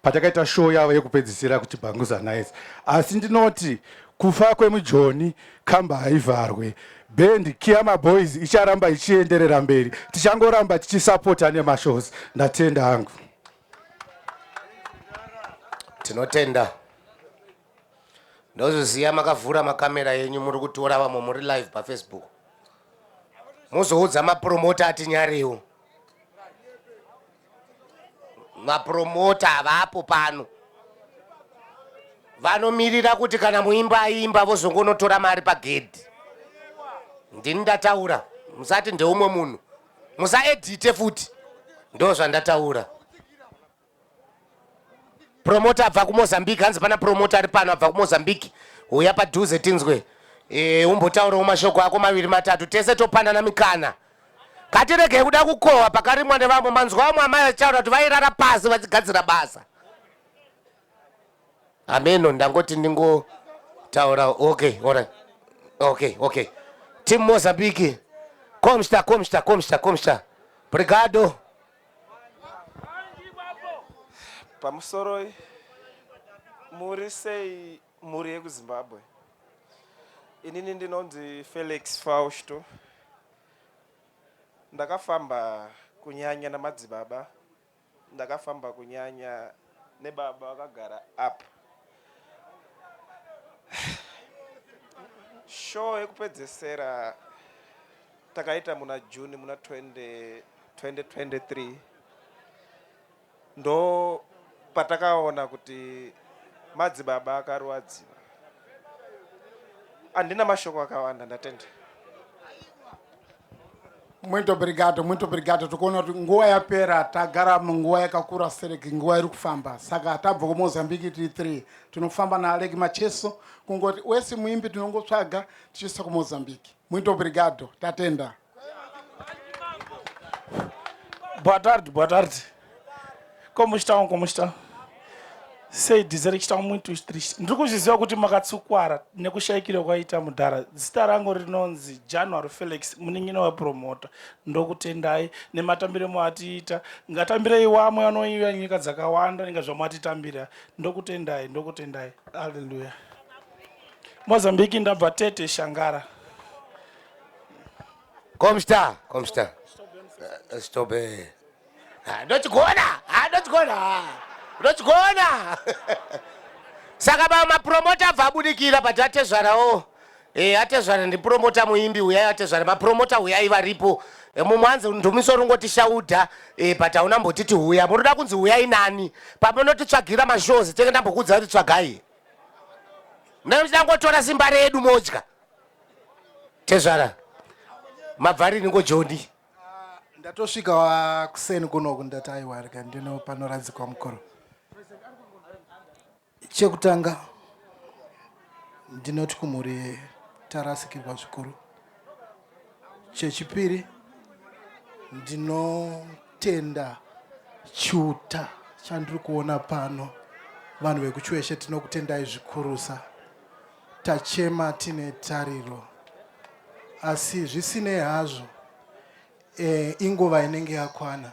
patakaita show yavo yekupedzisira kuChibhanguza Nights. Asi ndinoti kufa kwemujoni kamba haivharwe. Band Kiama Boys icharamba ichienderera mberi, tichangoramba tichisapota nemashows. Ndatenda hangu. Tinotenda. Ndozviziva makavhura makamera yenyu muri kutora vamwe muri live paFacebook. Muzoudza mapromota atinyariwo. Mapromota havapo pano. Vanomirira kuti kana muimba aimba vozongonotora mari pagedhi. Ndini ndataura, musati ndeumwe munhu. Musaedite futi. Ndozvandataura. Promoter abva kuMozambique, hanzi pana promoter ari pano abva kuMozambique. Huya padhuze tinzwe. E, umbotaurawo mashoko ako maviri matatu tese topanana mikana. Ngatiregei kuda kukohwa pakarimwa nevamwe. Manzwa vamwe amai vachitaura kuti vairara pasi vachigadzira basa. Ameno ndangoti ndingotaura. Okay, alright. Okay, okay. Team Mozambique. Komsta, komsta, komsta, komsta. Brigado. Pamusoroi, muri sei mhuri yekuZimbabwe? Inini ndinonzi Felix Fausto. Ndakafamba kunyanya namadzibaba, ndakafamba kunyanya nebaba vakagara apa. Show yekupedzesera takaita muna June muna 20, 2023 ndo patakaona kuti madzibaba akarwadziwa. Handina mashoko akawanda, ndatenda. Muito obrigado, muito obrigado. Tikuona kuti nguva yapera, tagara munguva yakakura sereki, nguva iri kufamba. Saka tabva kuMozambique tiri 3, tinofamba naAlec Macheso, kungoti wese muimbi tinongotsvaga tichiisa kuMozambique. Muito obrigado, tatenda. Boa tarde, boa tarde. Como estão, como estão? Sei dizer que estão muito tristes. Ndiri kuzviziva kuti makatsukwara nekushaikira kwaita mudhara. Zita rangu rinonzi January Felix, munin'ina wepromota. Ndokutendai nematambiro muatiita. Ngatambirei wamwe vanoiva nyika dzakawanda inga zvamuatitambira. Ndokutendai, ndokutendai. Hallelujah. Mozambique ndabva Tete Shangara. Como está? Como está? Estou bem. Ah, ndochigona ah, ndochigona ah, ndochigona saka ba mapromota abva abudikira but atezvarawo e, atezvara ndipromota muimbi huyai atezvara mapromota huyai varipo e, mumwe anzi ndumiso ringoti shaudha e, but hauna mbotiti huya munoda kunzi huyai nani pamunotitsvagira mashows tenge ndambokuudza kuti tsvagai mune muchidangotora simba redu modya tezvara mabva rini ngojoni? Ndatosvika wa kuseni kunoku ndati aiwa rega ndino panoradzikwa mukuru. Chekutanga ndinoti kumhuri tarasikirwa zvikuru. Chechipiri ndinotenda chiuta chandiri kuona pano. Vanhu vekuChiweshe tinokutendai zvikurusa. Tachema tine tariro asi zvisinei hazvo e, inguva inenge yakwana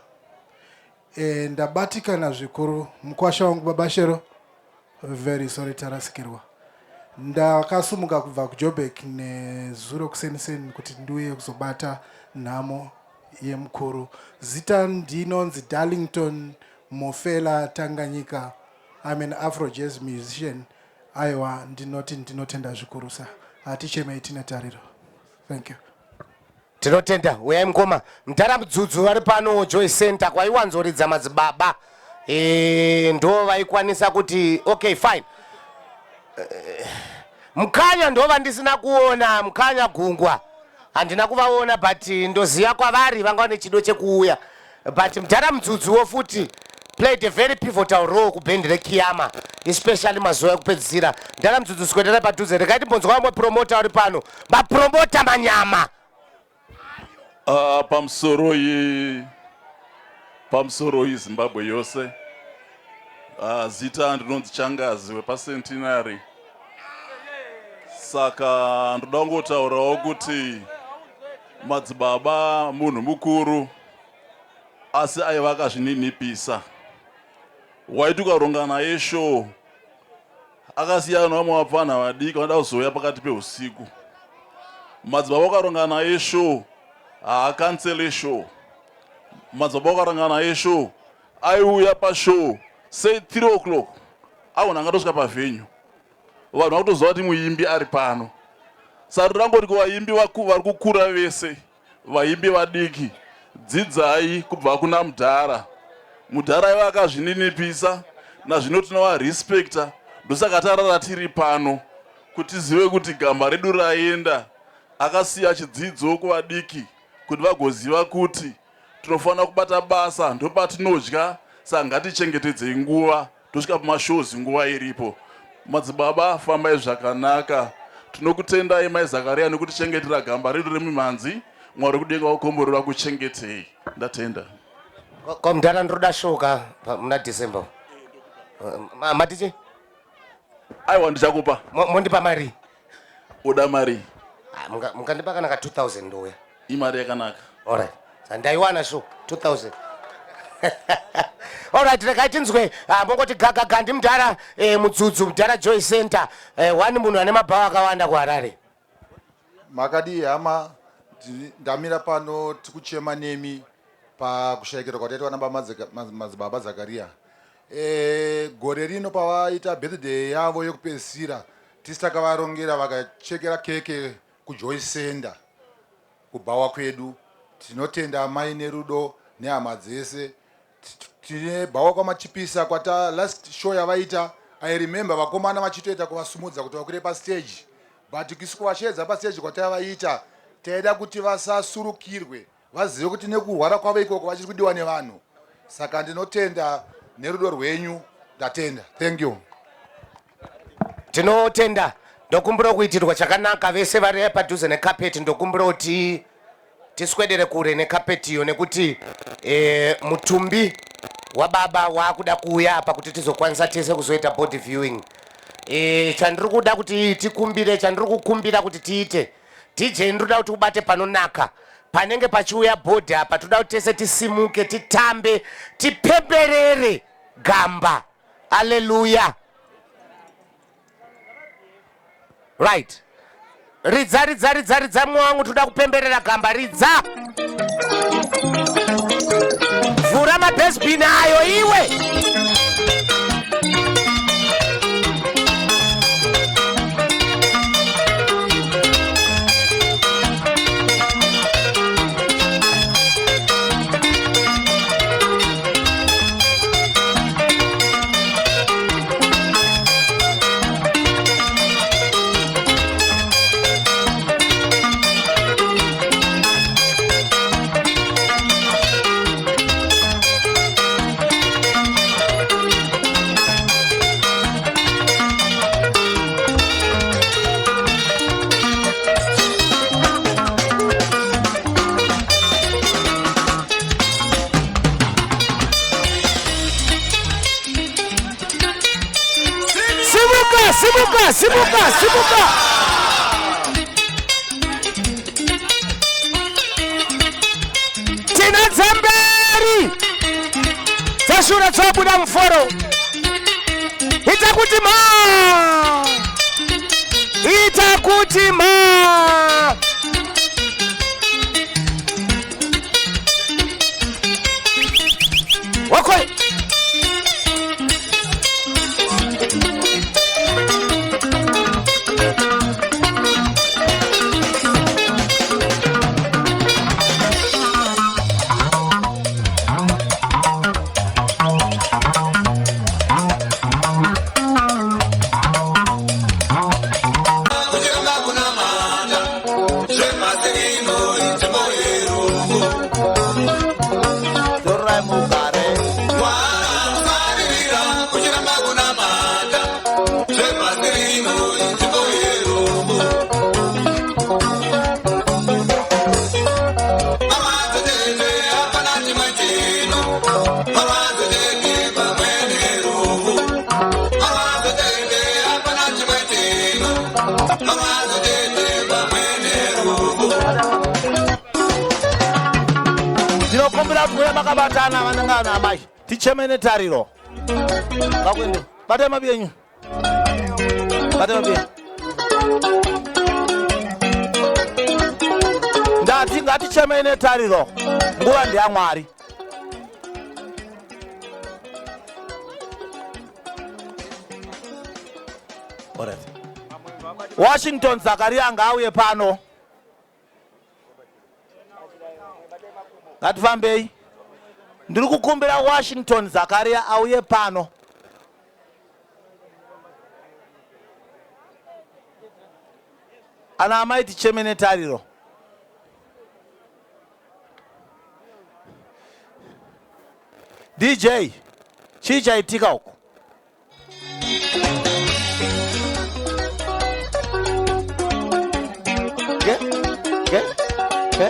e, ndabatikana zvikuru mukwasha wangu baba Shero very sorry tarasikirwa ndakasumuka kubva kuJoburg nezuro kuseniseni kuti ndiuye kuzobata nhamo yemukuru zita ndinonzi Darlington Mofela Tanganyika I'm an afro jazz musician aiwa ndinoti ndinotenda zvikurusa hatichemei tine tariro thank you Tinotenda, uyai mukoma. Mdhara Mudzudzu vari pano Joy Center kwaiwanzoridza madzibaba e, ndo vaikwanisa kuti okay fine. E, Mukanya ndo vandisina kuona, Mukanya Gungwa handina kuvaona but ndoziva kwavari vanga vane chido chekuuya but mdhara Mudzudzuwo futi played a very pivotal role kubhendi reKiyama especially mazuva ekupedzisira. Mdhara Mudzudzu swedera padhuze, regai timbonzwa vamwe promota vari pano, mapromota manyama. Pamusoroi Zimbabwe yose. Zita ndinonzi Changazi wepaCentenary. Saka ndoda kungotaurawo kuti madzibaba munhu mukuru asi aiva akazvininipisa. Waiti ukaronga naye show akasiyana nevamwe vapfanha vadiki vanoda kuzouya pakati peusiku. Madzibaba ukaronga naye show haakansele show. Madzibaba ukaronga naye show aiuya pashow say 3 o'clock aona angatosvika pavenue vanhu vakutoziva kuti muimbi ari pano. Saka ndangoti kuvaimbi vari kukura vese, vaimbi vadiki, dzidzai kubva kuna mudhara. Mudhara aiva akazvininipisa nazvino tinovarespekta, ndosaka tarara tiri pano kuti tizive kuti gamba redu raenda. Akasiya chidzidzo kuvadiki kuti vagoziva kuti tinofanira kubata basa, ndopatinodya, saka ngatichengetedzei nguva tosvika pamashows nguva iripo. Madzibaba fambai zvakanaka, tinokutendai mai Zakaria nekutichengetera gamba redu remimhanzi. Mwari kudenga wakomborera kuchengetei. Ndatenda. Ko mudhara ndinoda shoka muna December. Matiche? Aiwa ndichakupa. Mondipa mari? Uda mari? Ah, mungandipa kana ka 2000 ndouya. Imari yakanaka. Alright. Ndaiwana sho 2000. Alright, regai tinzwe mongoti gagaga ndimudhara Mudzudzu, mudhara Joy Center, one munhu ane mabhawa akawanda kuHarare. Makadii hama, ndamira pano tikuchema nemi pakushayikirwa kwataitwa namadzibaba Zakaria. Gore rino pavaita birthday yavo yekupedzisira tisi takavarongera vakachekera keke kuJoy Center kubhawa kwedu. Tinotenda amai nerudo nehama dzese. Tine bhawa kwaMachipisa kwata last show yavaita. I remember vakomana vachitoita kuvasumudza kuti vakwire pastage, but kisi kuvasheedza pastage kwatavaita taida kuti vasasurukirwe, vazive kuti nekurwara kwavo ikoko vachiri kudiwa nevanhu. Saka ndinotenda nerudo rwenyu, ndatenda, thank you. Tinotenda, ndokumbira kuitirwa chakanaka vese vari padhuze nekapeti, ndokumbira kuti tiswedere kure nekapeti iyo nekuti mutumbi wababa waakuda kuuya apa kuti tizokwanisa tese kuzoita body viewing. Chandiri kuda kuti tikumbire, chandiri kukumbira kuti tiite, DJ ndinoda kuti ubate panonaka panenge pachiuya bhodhi apa, toda kuti tese tisimuke titambe tipemberere gamba. Aleluya. Right, ridza ridza ridza ridza mwe wangu, toda kupemberera gamba, ridza, vhura mabhesbin ayo iwe. Simuka, simuka, simuka. Tina dzemberi dzeshure dzobuda muforo. Ita kuti ma. Ita kuti ma. Wakoi. Ndinokumbira kuti muve makabatana vanangana amai ticheme netariro. Ngakuende. Batai mabi enyu. Batai mabi enyu. Ndati ngaticheme netariro. Nguva ndeyaMwari. Alright. Washington Zakaria ngaauye pano. Ngatifambei. Ndiri kukumbira Washington Zakaria auye pano. Ana amai ticheme netariro. DJ, chii chaitika uku? Ge? Ge? Ge?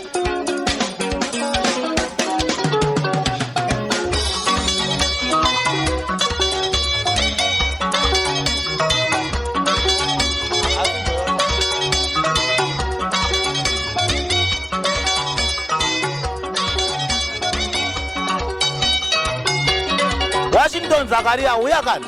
Washington Zakaria uya kani.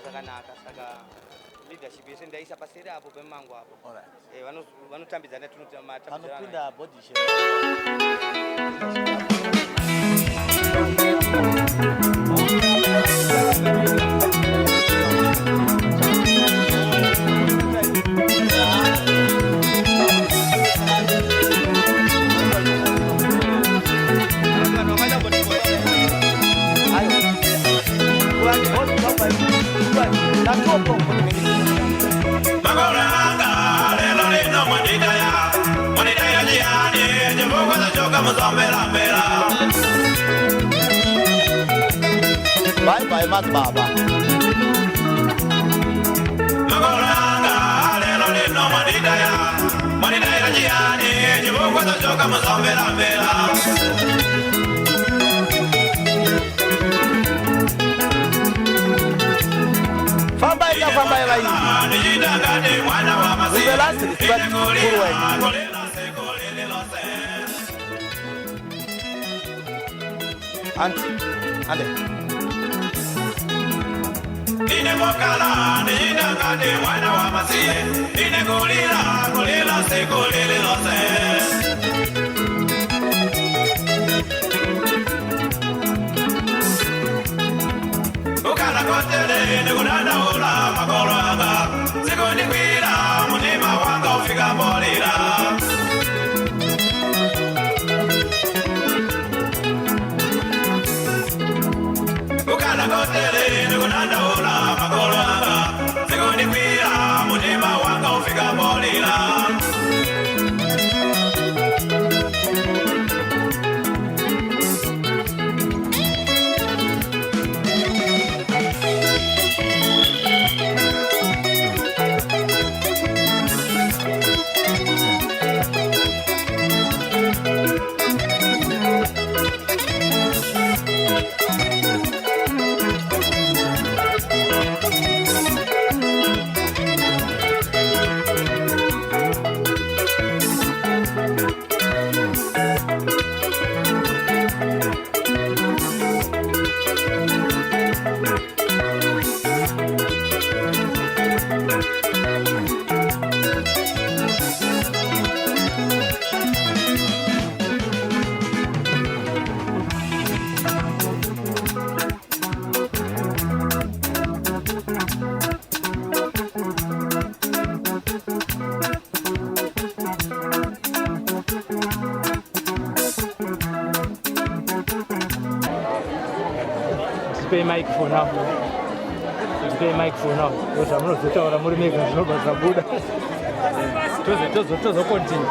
Zvakanaka. Saka leadership yese ndaisa paseri apo pemango apo. Vanotambidzana tinoti matambidzana. Vanopinda body shape. Bye bye madzibaba. Fambai ka fambai vaimbi. The last respect mukuru wenyu. Auntie, ande. Ine mokala ndinangane mwana wa masiye ine kulila kulila sikulili lose. Ukala kotele ndikunanda ula makolo anga sikundikwila mutima wanga ufika molila. Ukala kotele ndikunanda ula makolo Ndipei mic for now. Ndipei mic for now. Zvamunozotaura muri mega zvinobva zvabuda. Tozo tozo tozo continue.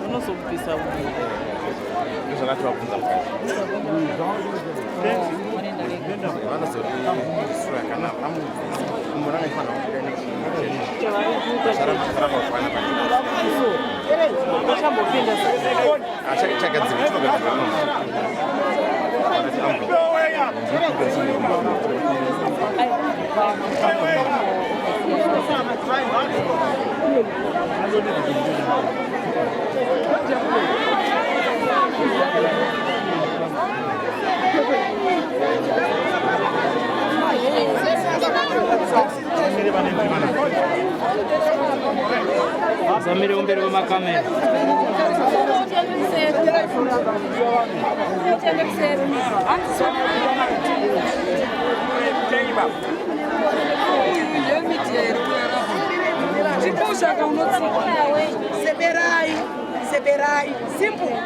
Vanozobvisa Zamire umberi wemakamera. Seberai, seberai, simple.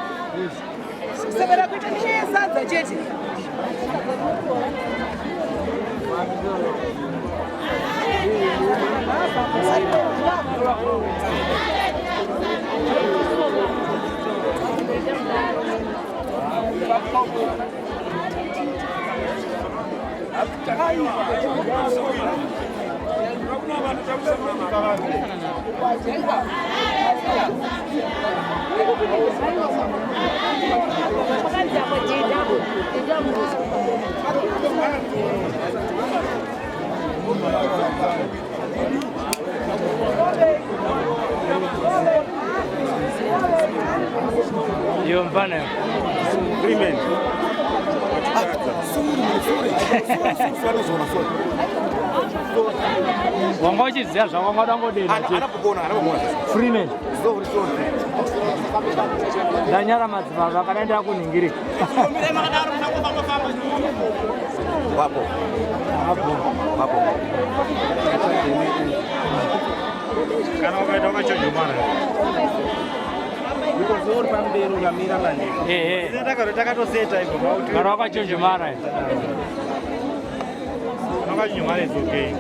Sebera kuita nesadza chete. Iyo mfana. Freeman. Wanga uchiziva zvawanga udangodena. Freeman. Ndanyara madzibaba kana ndakuningirika. Vapo. Vapo. Kana ukaita wakachonjomara. Because uri pamberi ukamira manje. Takatoseta ibvo pauti. Kana wakachonjomara. Kana wakachonjomara is okay.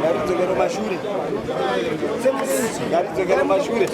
Ngatidzokere mashure. Ngatidzokere mashure.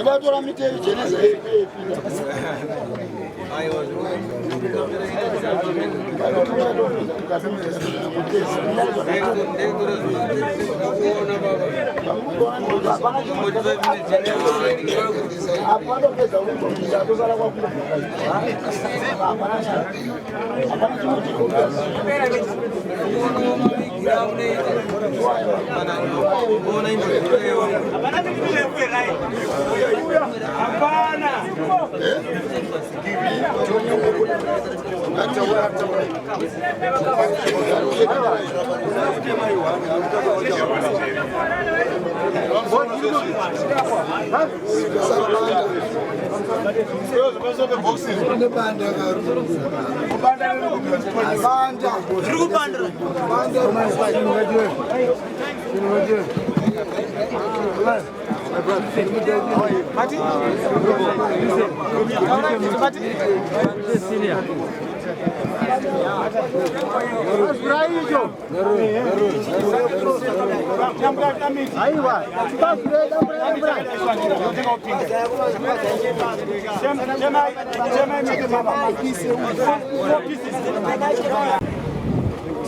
Ndatora miti yejeneza yepinda.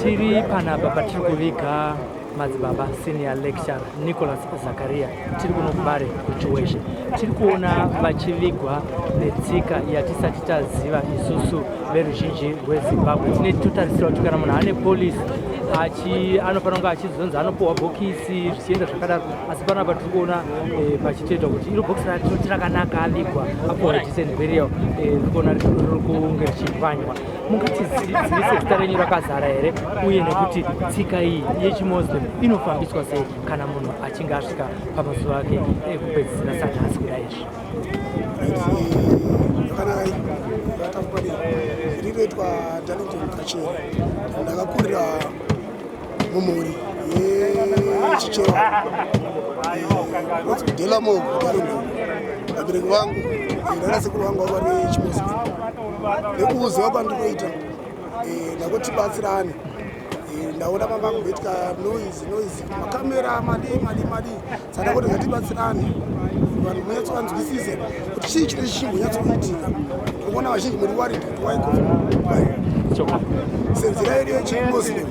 Tiri panapa patiri kuviga madzibaba senior lecturer Nicholas Zakaria. Tiri kuno kuMbare kuChiweshe. Tiri kuona vachivigwa netsika yatisati taziva isusu veruzhinji rweZimbabwe. Tine totarisira kuti kana munhu ane polisi anofanira kunge achizonzi anopuhwa bhokisi zvichienda zvakadaro, asi panapa tiri kuona pachitoitwa kuti iro bhokisi ratinoti rakanaka avigwa apuhwa decent burial, tiri kuona riri kunge richipwanywa. Mungatizivise zita renyu rakazara here, uye nekuti tsika iyi yechiMuslim inofambiswa sei kana munhu achinge asvika pamazuva ake ekupedzisira sanhasi kudai izvi? Rinoitwa Darlington Kachere. Ndakakurira mumhuri yechichewa Delamo Darlington. Vabereki vangu nanasekuru vangu vanga vari vechiMuslim. Nekuuziva kwandinoita ndakuti batsirane. Ndaona pamba kumboitika noise noise, makamera madii madii madii, saka kuti ngatibatsirane vanhu munyatso vanzwisise kuti chii chine chichimbonyatsokuitika. Ndikuona vazhinji muri worried kuti why coffin, why senzira yedu yechiMuslim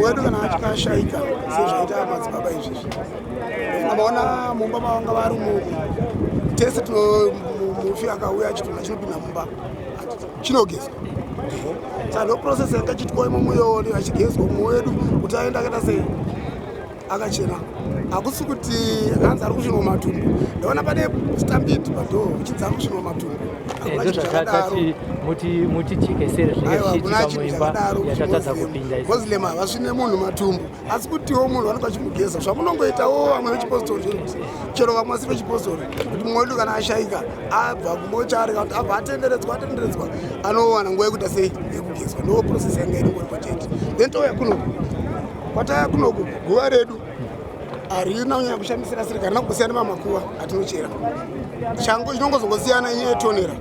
wedu kana achikashaika sezvaita madzibaba izvizvi, maona mumba mavanga vari umu tese, mufi akauya chitunha chinopinda mumba chinogezwa. Saka ndo process yanga ichiitwa imomo, achigezwa mumwe wedu kuti aende akaita sei, akachena. Hakusi kuti hanzi ari kusvinwa matumbu. Ndaona pane stampede padoor uchinzi ari kusvinwa matumbu. Hakuna chinhu chakadaro. Ndozvatatati mutijekesere zvinenge Aiwa, hakuna zvichiitika chinhu muimba chakadaro. yatatadza kupinda isi. Muslim havasvine munhu matumbu, asi kutiwo munhu vanenge vachimugeza zvamunongoitawo vamwe vechipostori, chero vamwe vasiri vechipostori, kuti mumwe wedu kana ashaika abva kumochari kana kuti abva atenderedzwa atenderedzwa, anowana nguva yekuita sei, yekugezwa. Ndo process yanga iringoripo chete. Then touya kunoku, kwataya kunoku guva redu harina kunyanya kushamisira sirika, harina kumbosiyana nemamakuva atinochera. Shango chinongozongosiyana inyaya yetonera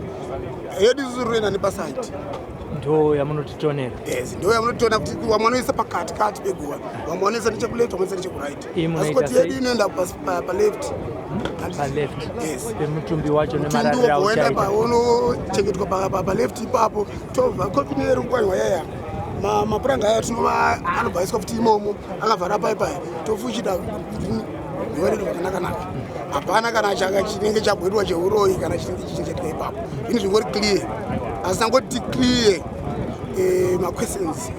yedu isusu rinoenda nepaside. Ndo yamunotitonera? Yes, ndo yamunotona kuti vamwe vanoisa pakati kati peguva, vamwe vanoisa nechekuleft, vamwe vanoisa nechekuright. Iyi Asi munoita kuti yedu sei? inoenda paleft. Paleft? Yes. Pemutumbi wacho Mutumbi nemararira wobva waenda auchaita. paunochengetwa paleft ipapo. Tobva coffin iri kupwanywa yaya, mapuranga aya tinova anobva aiswa futi imomo akavhara paipaya, tofuchida guva redu zvakanaka-naka. Hapana kana chaka chinenge chabwetwa cheuroyi kana chinenge chichengetwa ipapo. Zvinhu zvingori clear, asi tangoti clear maquestions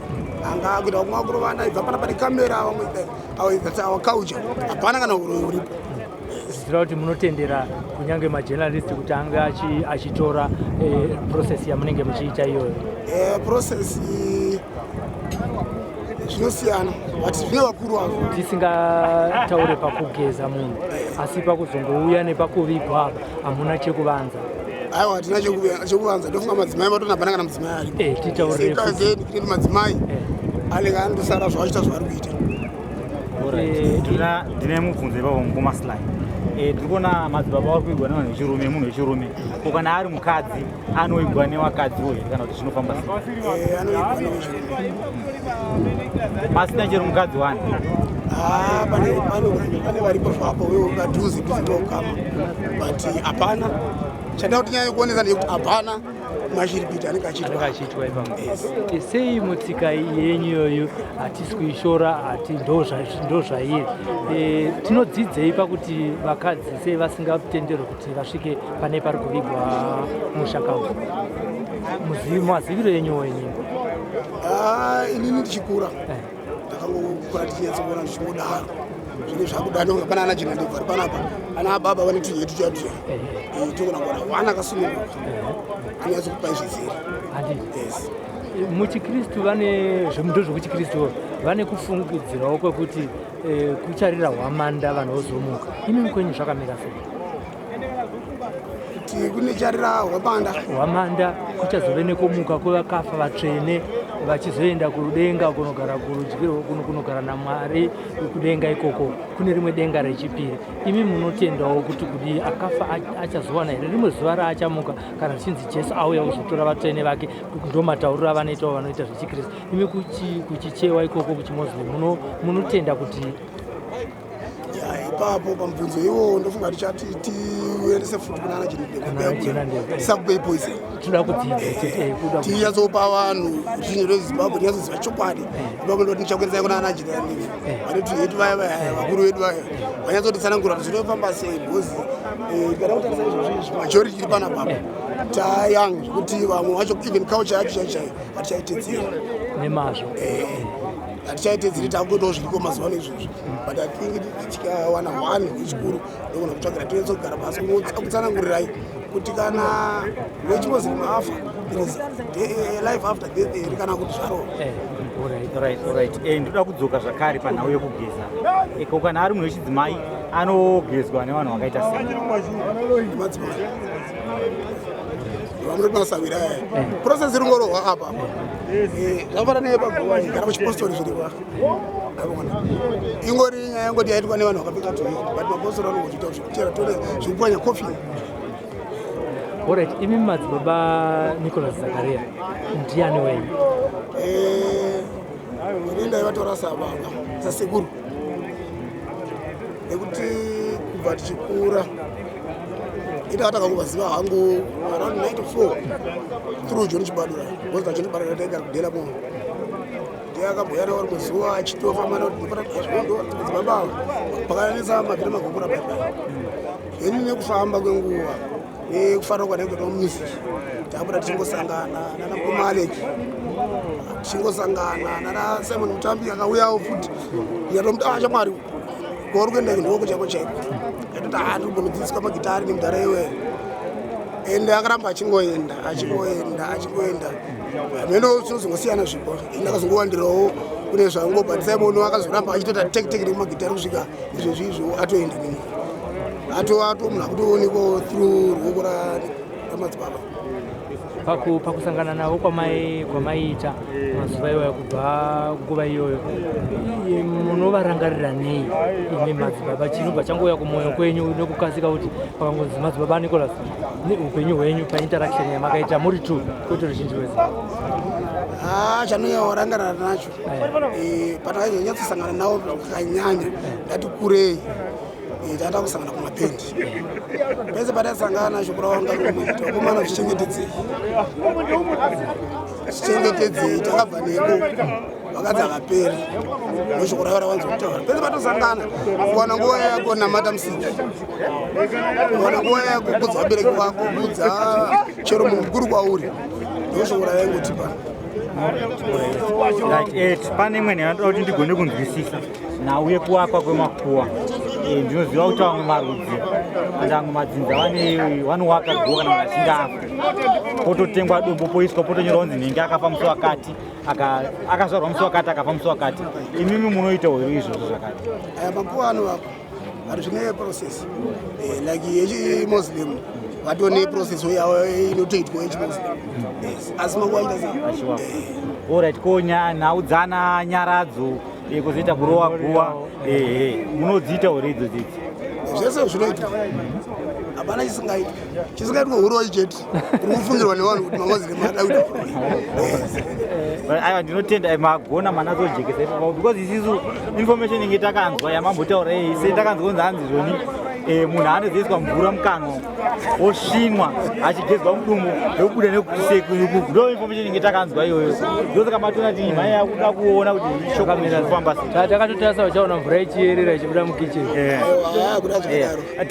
anga kuita vamwe vakurovana ibva pana pane kamera, vamwe that's our culture. Hapana kana uroyi uripo. Zvichireva kuti munotendera kunyange majournalist kuti ange achitora process yamunenge muchiita iyoyo? Process zvinosiyana, but zvine vakuru avo. Tisingataure pakugeza munhu, asi pakuzongouya nepakuvigwa apa hamuna chekuvanza? Aiwa, hatina chekuvanza. Ndofunga madzimai vatona, hapana kana mudzimai aripo. Titaurire futi. Sekazeni kuti madzimai anenge andosara zvaachita zvavari kuita. Ndine mubvunzo ipapo, mukoma Sly. Tiri kuona madzibaba vari kuigwa nevanhu vechirume, munhu wechirume. Ko kana ari mukadzi, anoigwa nevakadziwo here kana kuti zvinofamba sei? Anoigwa nevechirume. Pasina chero mukadzi wani? Ah, pane varipo zvapo padhuze dhuze ndokama, but hapana chanda kuti nyaya yekuonesa ndeyekuti hapana mashiripiti anenge achiitwa. Anenge achiitwa ipapo. Sei mutsika yenyu iyoyo hatisi kuishora, hati ndo zvairi. Tinodzidzei pakuti vakadzi sei vasingatenderwi kuti vasvike pane pari kuvigwa mushakabvu? Maziviro enyu enyu? Ah, inini ndichikura ndakangokura tichinyatsokuona ndichingodaro. Zvine zvakudanonga pana ana Chinandebvu ari panapa, ana baba vane tunyetu tuya tuya. Togona kuona one akasununguka anonyatsokupai zvizere. Yes. Muchikristu vane ndo zvekuchikristu vane kufungidzirawo kwekuti kucharira hwamanda vanhu vozomuka. Imi kwenyu zvakamira sei? Kuti kune charira hwamanda, hwamanda kuchazove nekumuka kwevakafa vatsvene vachizoenda kudenga kunogara kurudyi kunogara naMwari kudenga ikoko, kune rimwe denga rechipiri. Imi munotendawo kuti kudii akafa achazowana here rimwe zuva raachamuka kana zvichinzi Jesu auya kuzotora vatsvene vake? Ndo matauriro avanoitawo vanoita zvechikristu. Imi kuchichewa ikoko kuchimuslim munotenda kuti Ya, ipapo pamubvunzo iwowo ndofunga tichati tiendese futi kuna ana Chinandebvu. Tisakupei poison. Toda kudzidza. Tinyatsopa vanhu ruzhinji rweZimbabwe tinyatsoziva chokwadi. Ipapo ndoti ndichakuendesai kuna ana Chinandebvu vane tuhetu vaya vaya, vakuru vedu vaya, vanyatsotitsanangura kuti zvinofamba sei, because tikada kutarisa izvozvo izvi, majority iri panapa tayang, zvekuti vamwe vacho even culture yacho chaiyo chaiyo hatichaitedzeri. Nemazvo. Hatichaitedzeri, takutoitawo zviriko mazuva ano izvozvo. But I think tikawana one wechikuru ndogona kutsvagira tinyatsogara pasi kutsanangurirai kuti kana wechimuslim afa, there is life after death here kana kuti zvaro. Right. Ndoda kudzoka zvakare panhau yekugeza. Ko kana ari munhu wechidzimai anogezwa nevanhu vakaita sei? Madzimai vamunoti masawira aya, process iri ngorohwa apa apa. Zvakafanana nepaguva kana kuchipostori zviriko avona, ingori nyaya yangoti yaitwa nevanhu vakapfeka tuhe, but mapostori anongochiita zvekuchera tore zvekupwanya coffin. Alright, imi madzibaba Nicholas Zakaria ndiani wenyu? Ini ndaivatora sababa, sasekuru, nekuti kubva tichikura itakatanga kuvaziva hangu around 94 through John Chibadura, because naJohn Chibadura taigara kudela mo. Ndiye akambouya nawo rimwe zuva achitofamba madzibaba pakananisa mavhiri magokura paipai. Then nekufamba kwenguva nekufanira kwanaikuita music, tabuda tichingosangana nana Mukoma tichingosangana nana Simon Mutambi akauyawo futi. Ndikatomuti, "Ah, shamwari, kwauri kuenda ndoko chaiko chaiko?" Atoti, "Ah, ndiri kumbonodzidziswa magitari nemudhara iwe." Ende akaramba achingoenda, achingoenda, achingoenda. Hameno tinozongosiyana zvipo, ndakazongowandirawo kune zvangu, but Simon akazoramba achitoita tek tek nemagitari kusvika izvezvi izvo atoenda nini, ato ato munhu akutoonekwawo through ruoko ramadzibaba. Pakusangana navo kwamaiita mazuva iwayo, kubva nguva iyoyo, munovarangarira nei imi madzibaba? Chinobva changouya kumwoyo kwenyu nekukasika kuti pakangonzi madzibaba Nicholas, neupenyu hwenyu painteraction yamakaita muri two, kwete ruzhinji rweZimbabwe? Ah, chanonyaorangarira nacho, patakazonyatsosangana navo kakanyanya ndati kurei, tata kusangana kumabhendi. Pese patasangana, shoko rawanga rimwe: "Vakomana, zvichengetedzei, zvichengetedzei, takabva neko, vakadzi havaperi." Ndoshoko ravo ravanzokutaura pese patosangana. Kuwana nguva yako, namata musiki. Kuwana nguva yako, kudza vabereki vako, kudza chero munhu mukuru kwauri. Ndoshoko ravaingotipa. Right, pane imwe nyaya ndoda kuti ndigone kunzwisisa nhau yekuwakwa kwemakuwa. Ndinoziva kuti vamwe marudzi and amwe madzinza vane vanowaka guva kana munhu achinge afa, pototengwa dombo, poiswa, potonyorwa kunzi nhingi akafa musi wakati, akazvarwa musi wakati, akafa musi wakati. Imimi munoitawo here izvozvo zvakati? Aya makuva anovakwa, but zvine process. Like yechimuslim vatone process yavo inotoitwa yechimuslim. Yes, asi makuva aita sei? Achiwakwa. Alright, ko nhau dzana nyaradzo, kuzoita kurowa guva, ehe, munodziita here idzo dzidzi? Zvese zvinoitwa, hapana chisingaitwa. Chisingaitwa uroi chete, uri kufungirwa nevanhu kuti mamuslim ada kuita uroi. But aiwa, ndinotenda, magona manatsojekesa ipapo, because isisu information inge takanzwa yamambotaura iyi, se takanzwa kunzi hanzi zvoni. Eh, munhu anozoiswa mvura mukanwa osvinwa achigezwa mudumbu ndokubuda nekuseku ndo information inge takanzwa iyoyo ndosaka matoona kuti mhai yakuda kuona kuti shoko kufamba sei takatotarisa uchaona mvura ichiyerera ichibuda mukitchen eh. Eh.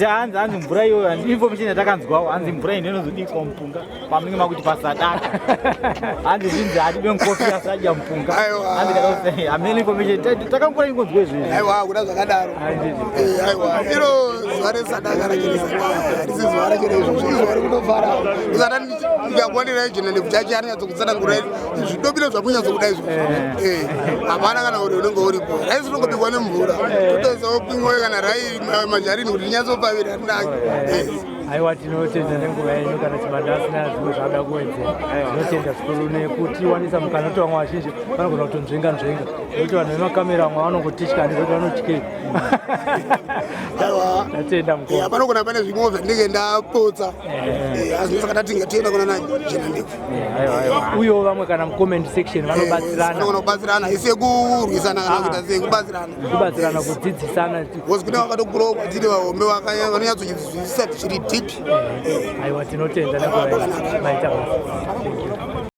Hanzi hanzi mvura iyoyo information yatakanzwawo hanzi mvura ino inozobikwa mupunga pamunenge makuti pasadaka hanzi zvinzi hadibe mukofi asadya mupunga hanzi hamene information takangura ingonzwa izvezvi aiwa hakuna zvakadaro eh, aiwa iro zuva resadaka racho harisi zuva racho reizvozvo izuva rekutofara usata ndikakuwanira jena nekuti achi anonyatsokutsanangura zvidobiro zvakunyatsokuda izvozvo eh. Eh, hapana kana uri unenge uripo raisi rinongobikwa nemvura totoisawo pingoyo kana rai majarini kuti rinyatsopavira rinake Aiwa tinotenda nenguva yenyu kana Chibanda asina zvimwe zvaada kuwedzera. Tinotenda zvikuru nekutiwanisa mukana kuti vamwe vazhinji vanogona kutonzvenga nzvenga nekuti vanhu vemakamera vamwe vanongotitya handizoti vanotyei. Aiwa. Tatenda mukoma. Eh, panogona pane zvimwewo zvandinenge ndapotsa. Eh, asi ndosaka tati ngatienda kuna najena ndebvu. Uyewo vamwe kana mucomment section vanobatsirana. Vanogona kubatsirana isi yekurwisana kana kuita sei kubatsirana. Kubatsirana kudzidzisana. Because kune vakatokurawo kwatiri vahombe vanonyatsochizwisisa zviri deep. Aiwa tinotenda nenguva yenyu. Maita basa. Thank you.